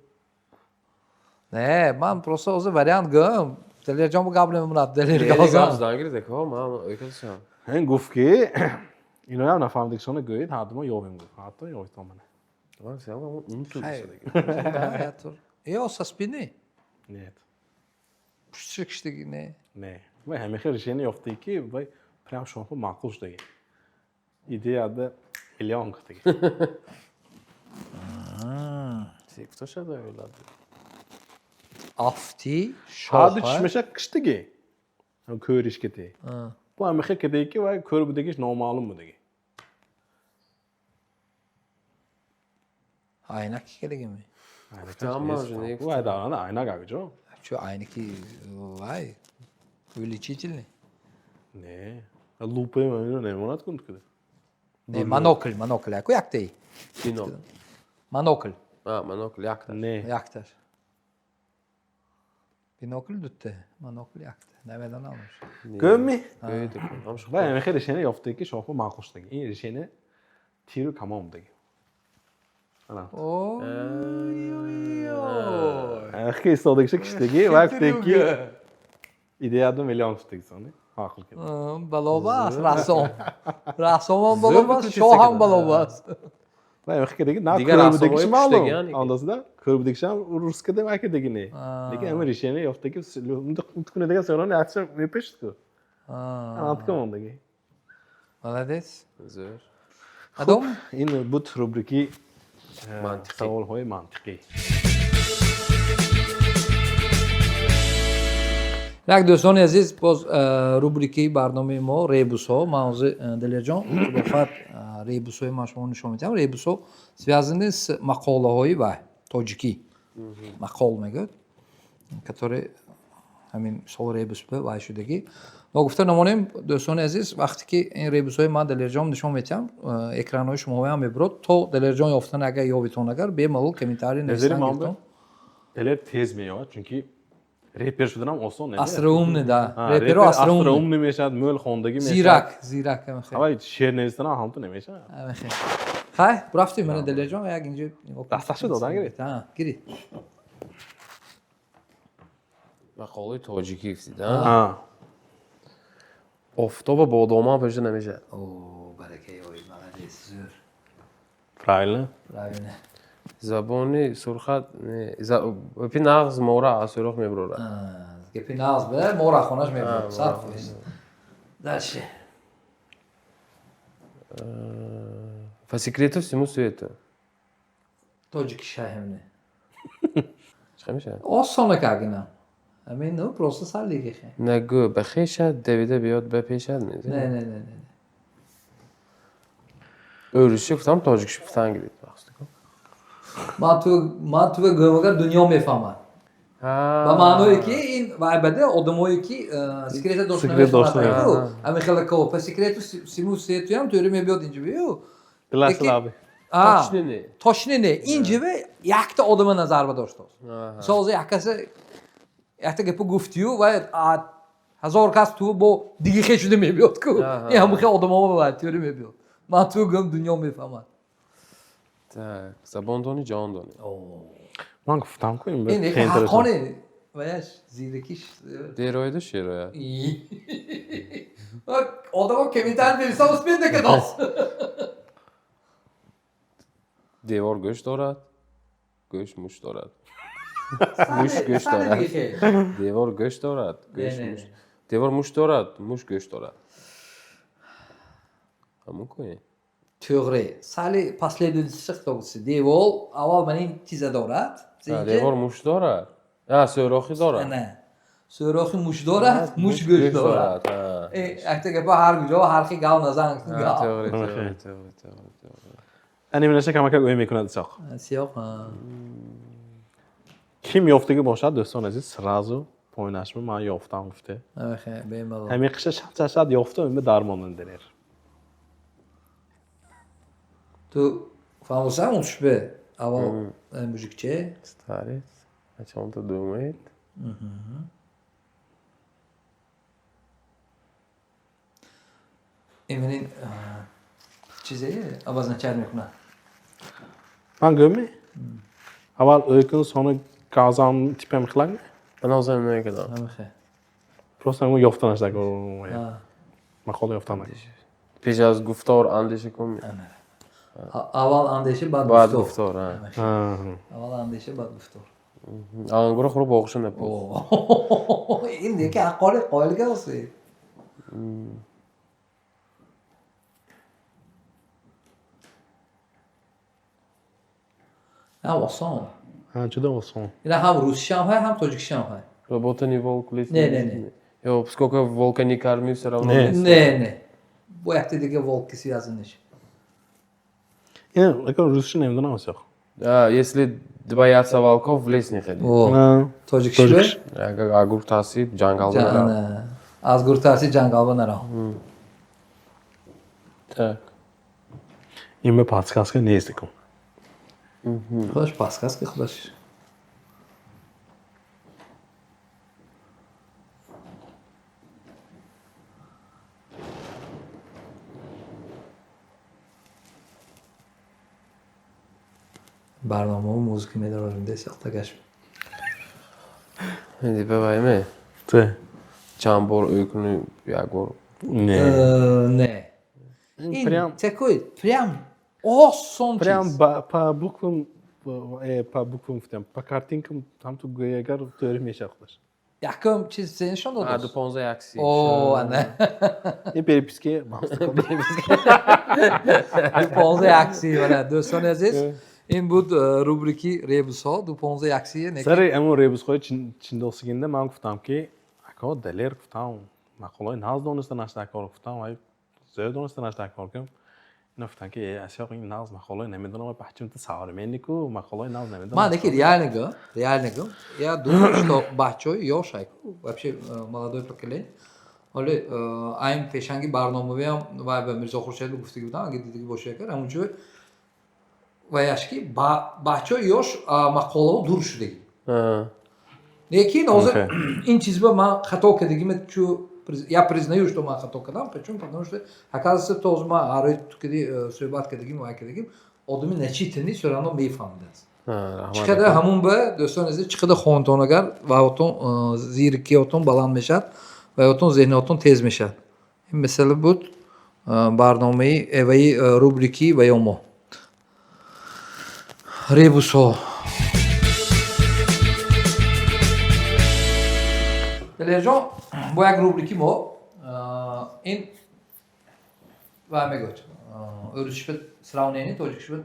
Не, ман просто ҳозир вариант гӯям. Далерҷон бо гап намемонад. Далер Гап гап. зангиред, ко, ман ӯйкасам. Ҳин гуфт ки иноям нафаҳмидагишона гӯед, ҳардумо ёвем гуфт. Ҳатто ёвитон мана. Ман сеам ун ту. Ё со спины? Нет. Пуштиша киштагӣ, не. Не. Вай ҳамин решение ёфтаги ки вай прям шоҳо маъқул шудаги. Идеяда миллион гуфтаги. Кто шада ойлад? Афти Ҳарду шоҳа. чишмаша киштаги. Кӯриш кити. Бу ҳамин хел кадаги ки вай кӯр будагиш номаълум будаги. Айнак кардагими? Вай давранда айнак акҷо. Чё, айнаки вай увеличительный? Не. Лупа намемонад кун куда. Не, монокль, монокль. Аку яктаи? Бино. Монокль. А, монокль якта. Не. Якташ. Бинокль дутта, монокль якта. Намедонам. Гӯми? Гӯед, ҳам Вай ҳамин хел решение ёфтаги ки шоҳо маъқул шудаги. Ин решение тиру камон будаги. Ана. Ой-ой-ой. Ки истодагиша киштаги, вай гуфтаги ки идеяда миллион гуфтаги сони. Маъқул кард. Балобас, рассом. Рассомам балобас, шоҳам балобас. Вай ҳамин кадаги на Дигар кӯр будагиш рассомҳои маълум. куштагиан ики. Андозада кӯр будагишам рус кадам акадаги не. Лекин ҳамин решение ёфтаги кунадага сёрон якча мепешид ку. Антика мондаги. Молодец. Зӯр. Адом? Ин буд рубрики Мантиқӣ. саволҳои мантиқӣ. Як дӯстони азиз, боз рубрикаи барномаи мо ребусҳо. Ман ҳозир, Далерҷон, худофат, ребусҳои ман шумо нишон медиҳам. Ребусҳо связаны с мақолаҳои вай тоҷикӣ. Мақол мегӯяд, который ҳамин мисол ребус ба вай шудагӣ. Но гуфта намонем, дӯстони азиз, вақте ки ин ребусҳои ман Далерҷон нишон медиҳам, экранҳои шумоҳоям мебурад, то Далерҷон ёфтан, агар ёвитон, агар бемалол комментарий Назари нависан ман гиртон. Далер тез меёвад, чунки репер шуданам осон не. Остроумный, да. Реперо Реперо остроумный. остроумный мешавад, мӯл хондагӣ мешавад. Зирак, зирак ҳамин. Авай шеър навистанам ҳамту намешавад. Ҳамин. Хай, рафтем, мана Далерҷон, як инҷо нигоҳ кун. Дасташо додан гиред. Ҳа, гиред. Мақолаи тоҷикӣ гуфтид, а? Ҳа. Офтоба бо доман пӯшида намешавад. О, баракаи ой, молодец, зӯр. Правильно. Правильно. Забони сурхат не, гапи нағз мора аз сӯрох мебурорад. Гапи нағз бе, мора хонаш мебурад, 100%. Дальше. По секрету всему свету. Тоҷикиша ҳамне. Чӣ мешавад? Осона кагина. Ҳамин, ну, просто сал диге хе. Нагӯ ба хешад, давида биёд ба пешад мезанад. Не, не, не, не. Ӯрусча гуфтам, тоҷикша гуфтан гирид. Ман ту гӯям, дунё мефаҳмад. Ба маъное ки ин вай баде одамое ки секрета дошта Секрет дошта намешавад. Ҳамин хела ко па секрету симу сетуям тӯри мебиёд инҷа бию. Диласи Лекин- лаби. А, Точно не. Точно не. Инҷа якта одама назар ба доштааст. Мисол, ҳозир як касе якта гапа гуфтию вай ҳазор кас ту бо диги хе шуда мебиёд ку. Ин ҳамин хел одамо вай тӯри мебиёд. Ман ту гӯям, дунё мефаҳмад. Так, забон дони, ҷон дони. Ман гуфтам ку ин Ин ҳаққони ваяш зиракиш. Дероиду шерояд. Одамо комментарий нависа успед накардааст. Девор гӯш дорад, гӯш муш дорад. Муш гӯш дорад. Девор гӯш дорад, гӯш Не, не, муш. не. Девор муш дорад, муш гӯш дорад. Ҳамун кунед. To'g'ri. Sali последовательность to'g'risi. Devor avval mana ин чиза дорад. Девор муш дорад. А, сӯрохӣ дорад. Ana. So'roxi mush дорад, муш гӯш дорад. Ҳа. Э, якта гапа ҳар куҷо ҳар хел гав назан. Ҳа, Гав. To'g'ri, to'g'ri, to'g'ri, to'g'ri, to'g'ri. Анимаша камакак ӯй мекунад Исоқ. Сиёҳ. Ҳа. Ким ёфтагӣ бошад, дӯстон азиз, сразу поинашма ман ёфтам гуфте. Охе, бемалол. Ҳамин қиша шат шат ёфтам, имба дармондан дерер. Ту фаҳмосан унутишбе. Аввал мужикче. Старец о чем-то думает. Ин чизе обозначать мекунад. Ман гӯм, аввал ӯй кун, сони газам типа михлак. Ман ҳозир намекардам. Охе. Просто ҳамун ёфтанаш дар мақола ёфтан. Пеш аз гуфтор андеша кун. Аввал андеша, баъд Баъд гуфтор. гуфтор. Ҳа. Аввал андеша, баъд гуфтор. Ангура хӯрд, боғша напӯст. Ин яке ҳаққони қоилга оси. Ҳам осон. Ҷуда осон. Ина ҳам русишам ҳай, ҳам тоҷикишам ҳай. Работа не волк, лес Не, не, не. Ё, сколько волка не корми, всё равно Не. лес. Не, не. Бо якта дига волк ки связан неш. Ин лекин русша намедонам, Исоқ. А, если боятся волков, в лес не ходи. О, тоҷикишбе? Тоҷикиш. Агар агур тарсид, ҷангалда нарав. Аз гур тарси ҷангалба нарав. Так. Ин ба подсказка нест кун. Худаш подсказка худаш. Барномао музыка медорем, десяхтагаш. Инди бавайме. Те. Чанд бор ӯй кунӣ, як бор. Не. Не. Ин Прям такой прям осон прям чиз. По буквам, по буквам гуфтам, по картинкам там ту гӯягар тӯри мешавад худаш. Якум чиз се нишон А, ду додааст. понздаҳ як си. О, ана. Ин переписке 2:15 1:30 вала дӯстони азиз. Ин буд рубрики ребусҳо 2:15 1:30 не. Сари ҳамун ребусҳои чиндосигинда ман гуфтам ки ако Далер, гуфтам, мақолаи нағз дониста нашта кор, гуфтам, вай зӯр дониста нашта кор кун. Ина гуфтам ки асёқ ин нағз мақолаи намедонам, вай бачимта современнику мақолаи нағз намедонам. Ман лекин реально гӯ, реально гӯ. Я думаю, что бачаҳои ёш айку, вообще молодое поколение. Ҳоле айн пешанги барномавиам вай ба Мирзо Хуршед гуфтагӣ будам, агар дидагӣ бошед агар, ҳамунҷо ваяш ки бачаҳои ёш мақолаҳо дур шудагӣ. Лекин ҳозир ин чизба ман хато кардагима чу я признаю, что ман хато кардам. Почему? Потому что, оказывается, то ҳозир ман ҳарои ту кади суҳбат кардагим, вай кардагим, одами начитанный всё равно мефаҳмидааст. Чӣ қадар ҳамун ба дӯстони азиз, чӣ қадар хонтон агар ваотон зиракиотон баланд мешавад, ваотон зеҳниотон тез мешавад. Ин масъала буд барномаи эваи рубрики ваё мо. Ребусҳо. Далерҷон, бо як рубрики мо ин ва мегӯяд, ӯрусишба сравнение, тоҷикишба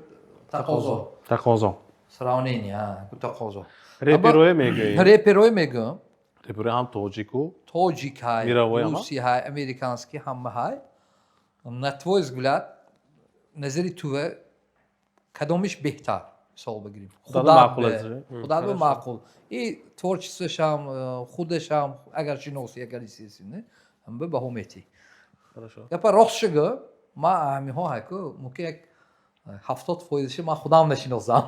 тақозо. Тақозо. Сравнение, ку тақозо. Реперое мегӯем. Реперое мегӯям. Реперое ҳам тоҷику Тоҷик ҳай, мировой ҳама? Русӣ ҳай, американский, ҳама ҳай. На твой взгляд, назари туве, кадомиш беҳтар, мисол бигирем? Худат маъқул аст. Худат ба маъқул. И творчествошам, худашам, агар шиносӣ, агар естественно, ҳам ба баҳо метӣ. Хорошо. Гапа рост шугӯ, ман ҳамиҳо ҳайку, мумкин як 70 фоизаши ман худам нашиносам.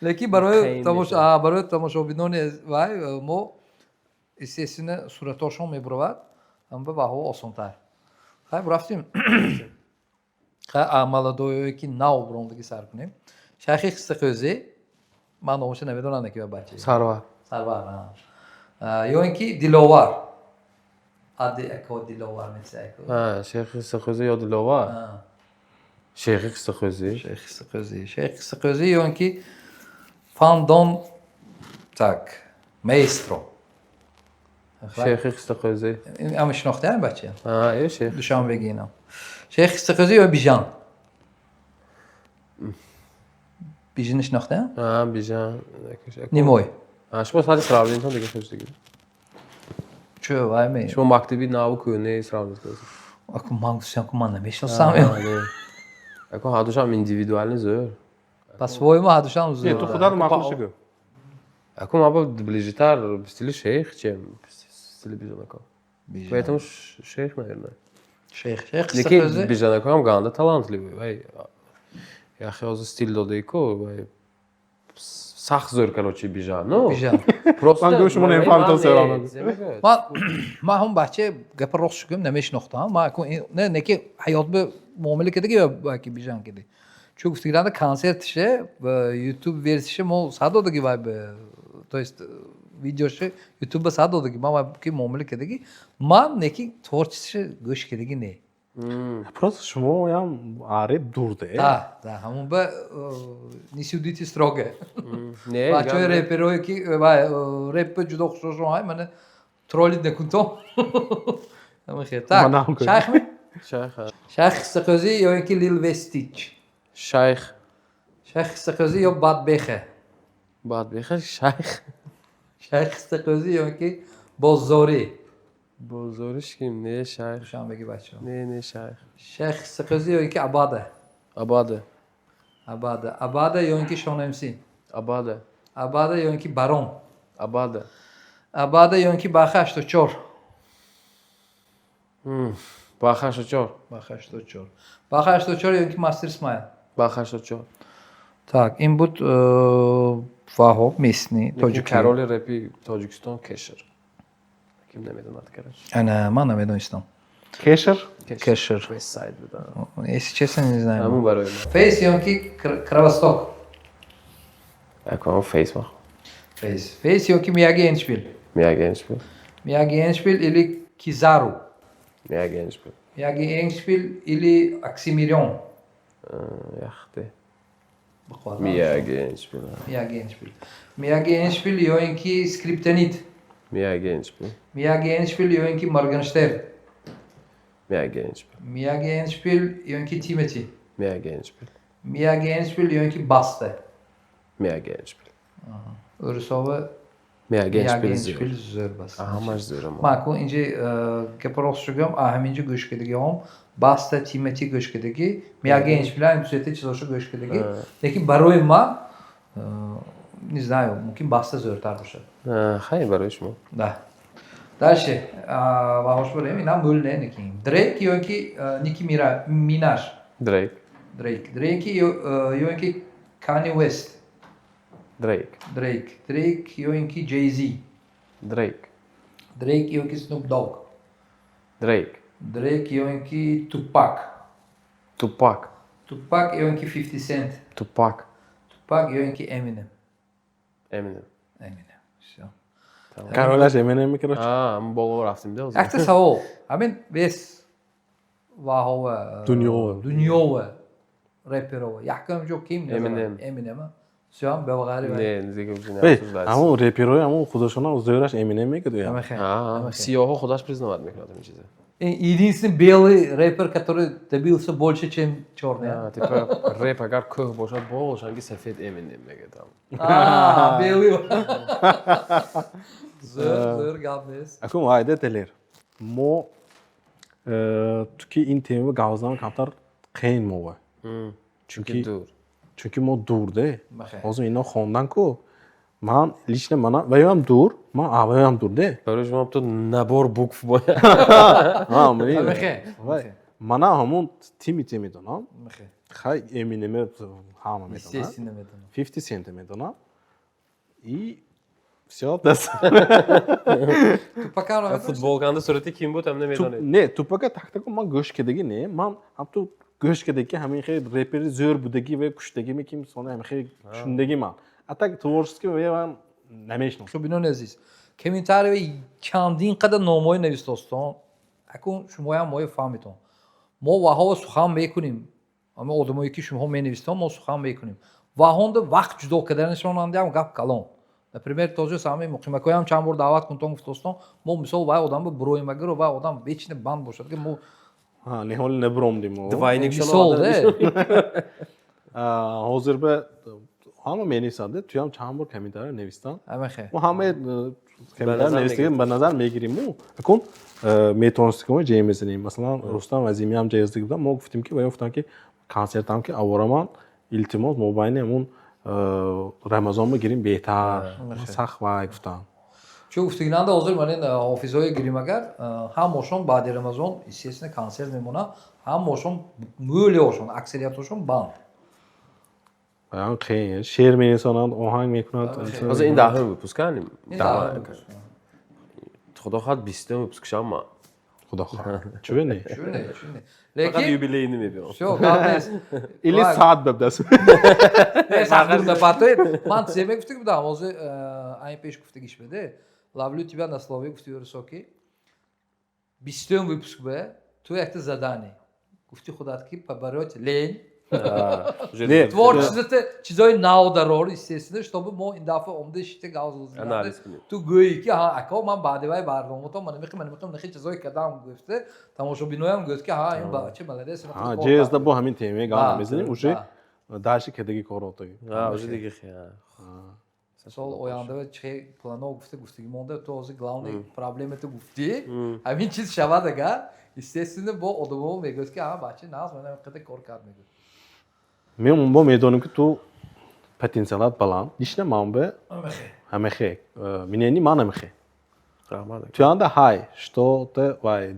Лекин барои Хеле барои тамошобинони вай мо, естественно, суратошон мебуравад, ҳам ба баҳо осонтар. Хай, рафтим. Хай, молодойое ки нав буромдаги сар кунем. Шайхи Қиссақӯзӣ, ман номаша намедонам, ки бача. Сарвар. Сарвар, ё ин ки Диловар. Ади ако Диловар месайку. Шайхи Қиссақӯзӣ ё Диловар? Шайхи Қиссақӯзӣ. Шайхи Қиссақӯзӣ. Шайхи Қиссақӯзӣ ё ин ки Фандон, так, Маэстро. Шайхи Қиссақӯзӣ. Ама шинохтаам бача. Э, шейх. Душанбеги инам. Шайхи Қиссақӯзӣ ё Бижан? Бижани шинохтаам? Бижан. Нимой. Шумо сари сравнение дига хуш дига. Чӯ, вай ме. Шумо мактаби наву кӯҳнаи сравнить кардед. Аку ман гуфтам, ку ман намешиносам. Ако ҳардушам индивидуально зӯр. По-своему ҳардушам Не, зӯр. ту худат маъқул шугӯ. Ако ман ба ближитар стили шейх, чем стили Бижанако. Поэтому шейх, наверное. Шейх, Шейх Лекин Қиссақӯзӣ. Бижанако ҳам ганда талантливый. Вай яхе ҳозир стил додаику, вай сахт зӯр, короче, Бижан. Ну, Бижан. просто Ман гӯши шумо намефаҳмидам, серавна. Ман ҳам бача, гапа рост шугӯм, намешинохтам. Ман аку не ки ҳаёт ба муомила кардаги ё баки Бижан киди. Чун гуфтигиранда консертише, YouTube версияше мо сад додаги вай ба, то есть видеоше YouTube ба сад додаги. Ман вай ки муомила кардаги. Ман неки творчествоше гӯш кардаги не. Просто шумоям реп дурде. Да, ҳамон ба не судите строго. Не, Бачаҳои реперое ки вай реп ҷудо хушошон ҳай, мана троллить накунтон. Ҳамин хел. Так, Манам кун. Шайх ми? Шайх. Шайх Қиссақӯзӣ ё ин ки Лил Вестич? Шайх. Шайх Қиссақӯзӣ ё Бадбеха? Бадбеха, шайх. Шайх Қиссақӯзӣ ё ин ки Бозорӣ? Бозориш ким? Не, шайх. Душанбеги бачаҳо. Не, шайх. Шайх Қиссақӯзӣ ё ин ки Абада? Абада. Абада. Абада ё ин ки Шон МС? Абада. Абада ё ин ки Барон? Абада. Абада ё ин ки Баха 84? Баха 84. Баха 84. Баха 84 ё ин ки Мастер Смайл? Баха 84. Так, ин буд Ваҳоб местный тоҷики. Короли репи Тоҷикистон Кешер. Ким намедонад, короче. Ана, ман намедонистам. Кешер? Кешер. West Side буда. Если честно, не знаю. Ҳамун барои ман. Фейс ё ин ки Кровосток? Ако Фейс мах. Фейс. Фейс ё ки Мияги Эншпил? Мияги Эншпил. Мияги Эншпил или Кизару? Мияги Эншпил. Мияги Эншпил или Оксимирион? Яхте. Бақвад. Мияги Эншпил. Мияги Эншпил. Мияги Эншпил ё ин ки Скриптонит? Мияги Эншпил. Мияги Эншпил ё ин ки Моргенштерн? Мияги Эншпил. Мияги Эншпил ё ин ки Тимати? Мияги Эншпил. Мияги Эншпил ё ин ки Баста? Мияги Эншпил. Урусова. Мияги Мияги Эншпил Эншпил зӯр. Зӯр бас. Ҳамаш зӯрам. Ман ку инҷи гапа рост шугам, ҳаминҷо гӯш кардагиҳом Баста, Тимати гӯш кардагӣ, Мияги Эншпил ҳам дусета чизошо гӯш кардагӣ. Лекин барои ман, не знаю, мумкин Баста зӯртар бошад. Хай, барои шумо. Да. Дальше, баҳош барем, инам мӯл не никин. Дрейк ё ин ки Ники Минаж? Дрейк. Дрейк. Дрейк ё ин ки Кани Уэст? Дрейк. Дрейк. Дрейк ё ин ки Джей Зи? Дрейк. Дрейк ё ин ки Snoop Dogg? Дрейк. Дрейк ё ин ки Тупак? Тупак. Тупак ё ин ки 50 Cent? Тупак. Тупак ё ин ки Eminem? Eminem. Eminem. Всё. Королаш Eminem, короче. А, мо боло рафтем де. Якта савол. Ҳамин вес ваҳова Дунёва. Дунёва реперова. Якум ҷо ким? Eminem. Eminem. Всё, бевағари. Не, дига уже не Эй, обсуждается. Ҳамон реперои ҳамон худашона зӯраш Эминем мегӯяд. Ҳамахе. Сиёҳо худаш признавать мекунад ҳамин чиза. Единственный белый рэпер, который добился больше, чем черный. А, типа рэп агар кӯҳ бошад, бошанги сафед Эминем мегӯяд. А, белый. Зӯр, зӯр гап нест. Акун вайда, Далер. Мо ту ки ин тема гап задан камтар қиин мова. Чунки дур. Чунки мо дур де. Бахе. Ҳозир ино хондан ку. Ман лично мана ваёам дур, ман аваёам дур де. Барои шумо ту набор букв бояд. Ҳа, мани. Ҳамахе. Вай, мана ҳамон Тимити медонам. Ҳамахе. Хай, Эминеме ҳама медонад. Естественно, медонам. 50 Cent медонам. И всё, даст. Тупака намедонӣ? Футболканда сурати ким буд, ҳам намедонед. Не, Тупака тактаку ман гӯш кардагӣ не, ман ҳам ту гӯш кардагӣ, ҳамин хел репери зӯр будагӣ ва куштагӣ меким, сони ҳамин хел шундагӣ ман. А так творчески ва ман намешиносам. Шубинони азиз, комментарий чандин қадар номҳои навистостон. Акун шумоям моё фаҳмитон. Мо ваҳова сухан мекунем. Ама одамое ки шумоҳо менавистон, мо сухан мекунем. Ваҳонда вақт ҷудо карданашонандиам гап калон. Например, този сами муқимакоям чанд бор даъват кунтон гуфтостон, мо мисол вай одам буроимагиро, вай одам вечно банд бошад, ки мо Ҳа, не, ҳоли набуромдим мо. Двойник. Мисол де. Ҳозир ба ҳама менависанд, туям чанд бор комментарий навистан. Амахе. Мо ҳама комментарий назар навистагӣ ба назар мегирим мо. Акун метавонистем ки мо ҷей мезанем. Масалан, Рустам Азимиам ҷей зада будам, мо гуфтем ки вай гуфтам ки консертам ки авораман, илтимос, мо байни ҳамун Рамазон бигирим беҳтар. Сахт вай гуфтам. Чун гуфтагинанда ҳозир ман ин ҳофизҳои гирим, агар ҳамошон баъди Рамазон, естественно, консерт мемонад, ҳамошон мӯлиошон, аксариятошон банд. Баян қиин. Шеър менависонанд, оҳанг мекунанд. Ҳозир ин 10-ум выпуск аним. Ин 10-ум выпуск. Худо хоҳад, 20-ум выпуск шам ма. Худо хоҳад. Чӯ не? Чун не, чун не. Фақат Лекин юбилейни мебиём. всё, гап нест. Или саат бабдас. Не, сахт напатоед. Ман чизе мегуфтаг будам, ҳозир айн пеш гуфтагиш беде. Ловлю тебя на слове, гуфти Юрусоки. 20-ум выпуск бе, ту якта задание. Гуфти худат ки побороть лень. Не, Творчеството чизои нав дарор, естественно, чтобы мо ин дафъа омда шите гавз. Анализ кунем. Ту гӯӣ ки ҳа, ако, ман баъди вай барномато ман намехоҳам, ман намехоҳам, нахи чизои кадам гуфте, тамошобиноям гӯяд ки ҳа, ин бача молодец. Ҳа, ҷезда бо ҳамин темаи гап мезанем, уже Да. дальше кадаги коротаги. А, уже дига хе. Сол оянда че плано гуфта гуфтагӣ монда, ту ҳозир главный проблемато гуфтӣ, ҳамин чиз шавад агар, естественно, бо одамо мегӯяд ки ҳа, бача нағз, ман қадар кор кард, мегӯяд. Мен бо медонем ки ту потенсиалат баланд. Лично ман бе ҳамехе. Минени ман ҳамехе. Раҳмат. Туянда ҳай, что-то вай,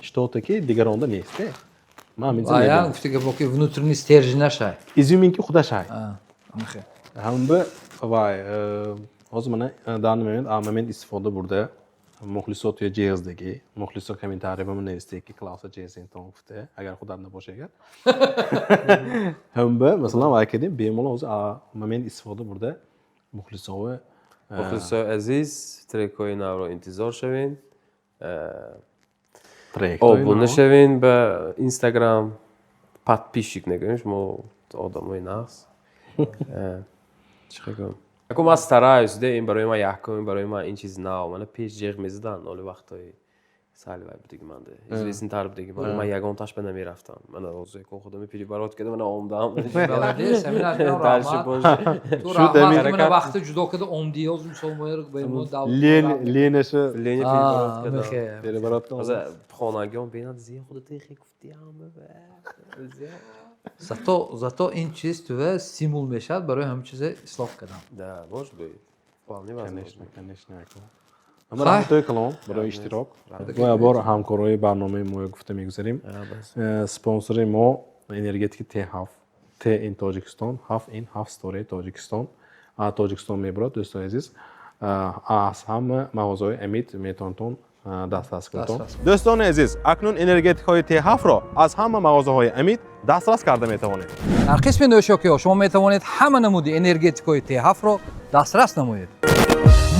что-то ки дигаронда нест. Ман ҳамин Ая медонам. гуфта гапо ки внутренний стержень нашай. Изюминки худаш ҳай. Ҳамехе. Ҳам бе вай, ҳозир мана данный момент, а момент истифода бурда, мухлисо туя ҷездагӣ, мухлисо комментарий ба ман навистаги ки Клауса ҷезентон гуфта, агар худат набоша агар. Ҳам бе, масалан, вай кардем, бемалол ҳозир а момент истифода бурда, мухлисове Мухлисои азиз, трекҳои навро интизор шавед. Трек. Обуна шавед ба Инстаграм. Подписчик нагӯем, шумо одамои нағз. Чӣ гӯям? Ако ман стараюсь, де, ин барои ман якум, ин барои ман ин чиз нав. Мана пеш ҷеғ мезадан, оли вақтҳои сали вай будиги манде. Известнтар будиги ман. Ман ягонташ ба намерафтам. Мана ҳозир якон худами перебороть кардам, мана омдам. Молодец, ҳамин аз ман Дальше раҳмат. больше. Ту Шуд раҳмат, ҳамин. ки мана вақти ҷудо карда омдӣ, ҳозир мисол мояр ба мо даъват. Лен ленаша Лени перебороть кардам. Ҳамехе. перебороть кардам. Ҳозир хонагиҳом бинад, зиён худат хе гуфти ҳама. Зато ин чиз туе стимул мешавад барои ҳамин чизе ислоҳ кардан. Да, может быть. Вполне возможно. Конечно, конечно. Ама раҳматои калон барои иштирок. Ва бор ҳамкорои барномаи мо гуфта мегузарем. Спонсори мо энергетики Т7. Т ин Тоҷикистон, 7 ин 7 ситораи Тоҷикистон. А Тоҷикистон мебарад, дӯстони азиз. Аз ҳама мағозаҳои Амид метавонтон дастрас кунедон. Дастрас. Дӯстони азиз, акнун энергетикҳои Т7-ро аз ҳама мағозаҳои Амид дастрас карда метавонед. Дар қисми нӯшокиҳо шумо метавонед ҳама намуди энергетикҳои Т7-ро дастрас намоед.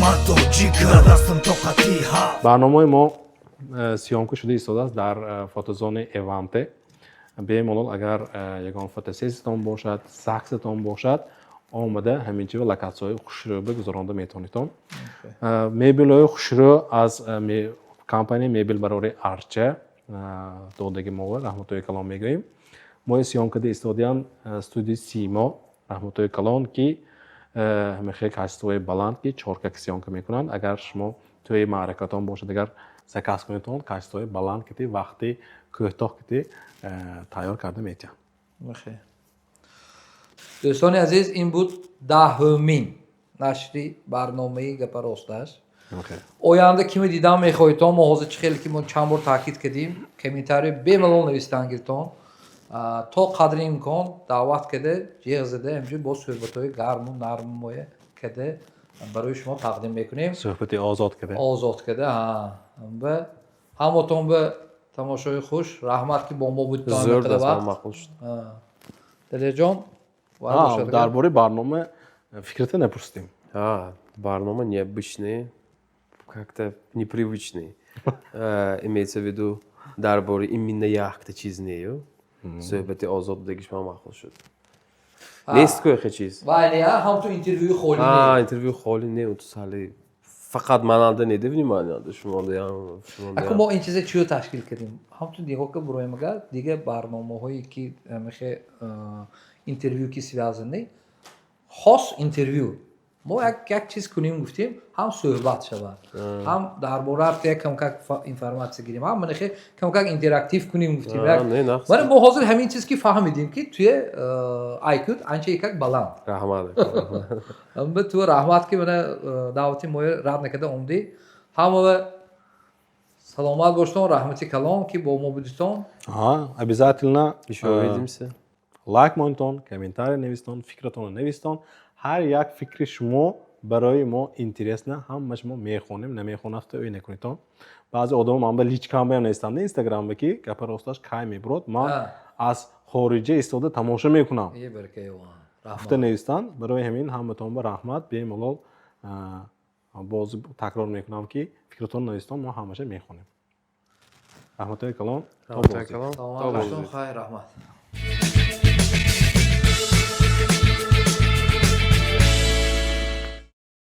Ман тоҷикам, дастам тоқати ҳафт. Барномаи мо съёмка шуда истодааст дар фотозонаи Эванте. Бемалол агар ягон фотосессиятон бошад, загсатон бошад, Омада ҳаминҷо локатсияҳои хушрӯ бигузаронда метавонитон. Мебелҳои хушрӯ аз компания «Мебел барори Арча» додаги мо, раҳматҳои калон мегӯем. Мо съёмкада истодиям студияи Симо, раҳматҳои калон, ки ҳамихел качествои баланд, ки чорка съёмка мекунанд. Агар шумо тӯи маъракатон бошад, агар заказ кунедтон, качествои баланд кити, вақти кӯтоҳ кити тайёр карда метиҳанд. Дӯстони азиз, ин буд 10-умин нашри барномаи «Гапа росташ». Оянда кими дидан мехоҳедтон, мо ҳозир чӣ хеле ки мо чанд бор таъкид кардем, комментарий бемалол навистан гиртон. То қадри имкон даъват карда, ҷеғ зада, ҳамҷо бо суҳбатҳои гарму нарму моя карда барои шумо тақдим мекунем. Суҳбати озод карда. Озод карда. Ба ҳамотон ба тамошои хуш, раҳмат, ки бо мо будед. Зӯр, дастмон маъқул шуд. Далерҷон. Дар бораи барнома фикрата напурсидем. Барнома необычный, как-то непривычный. Имеется в виду, дар бораи именно якта чиз нею, суҳбати озод будагиш ман маъқул шуд. Нест ку яхе чиз. Вале ҳам ту интервюи холӣ. Интервю холӣ не, ту сали фақат мананда неда внимание шумонда. Аку мо ин чиза чиё ташкил кардем? Ҳам ту нигоҳ ка буроем, агар дига барномаҳое ки мехе интервю ки связаны, хос интервю мо як чиз кунем гуфтем, ҳам суҳбат шавад, ҳам дар бораи як камкак информатсия гирем, ҳам манахе камкак интерактив кунем гуфтем. Вале мо ҳозир ҳамин чиз ки фаҳмидем, ки туе IQ-т анча якак баланд. Раҳмат. Ту раҳмат, ки мана даъвати моя рад накарда омдӣ. Ҳама саломат боштон, раҳмати калон, ки бо мо будитон. Обязательно. Ещё увидимся. Лайк монитон, комментарий навистон, фикратонро навистон. Ҳар як фикри шумо барои мо интересно, ҳамаш мо мехонем, намехонафта ӯй накунедтон. Баъзе одамо ман ба личкамбаям навистанд Инстаграмба, ки «Гапа росташ кай мебурод, ман аз хориҷа истода тамошо мекунам», гуфта навистанд. Барои ҳамин ҳаматон ба раҳмат бемалол. Боз такрор мекунам, ки фикратон навистон, мо ҳамаша мехонем. Раҳматҳои калон. Раҳмат. Хайр, раҳмат.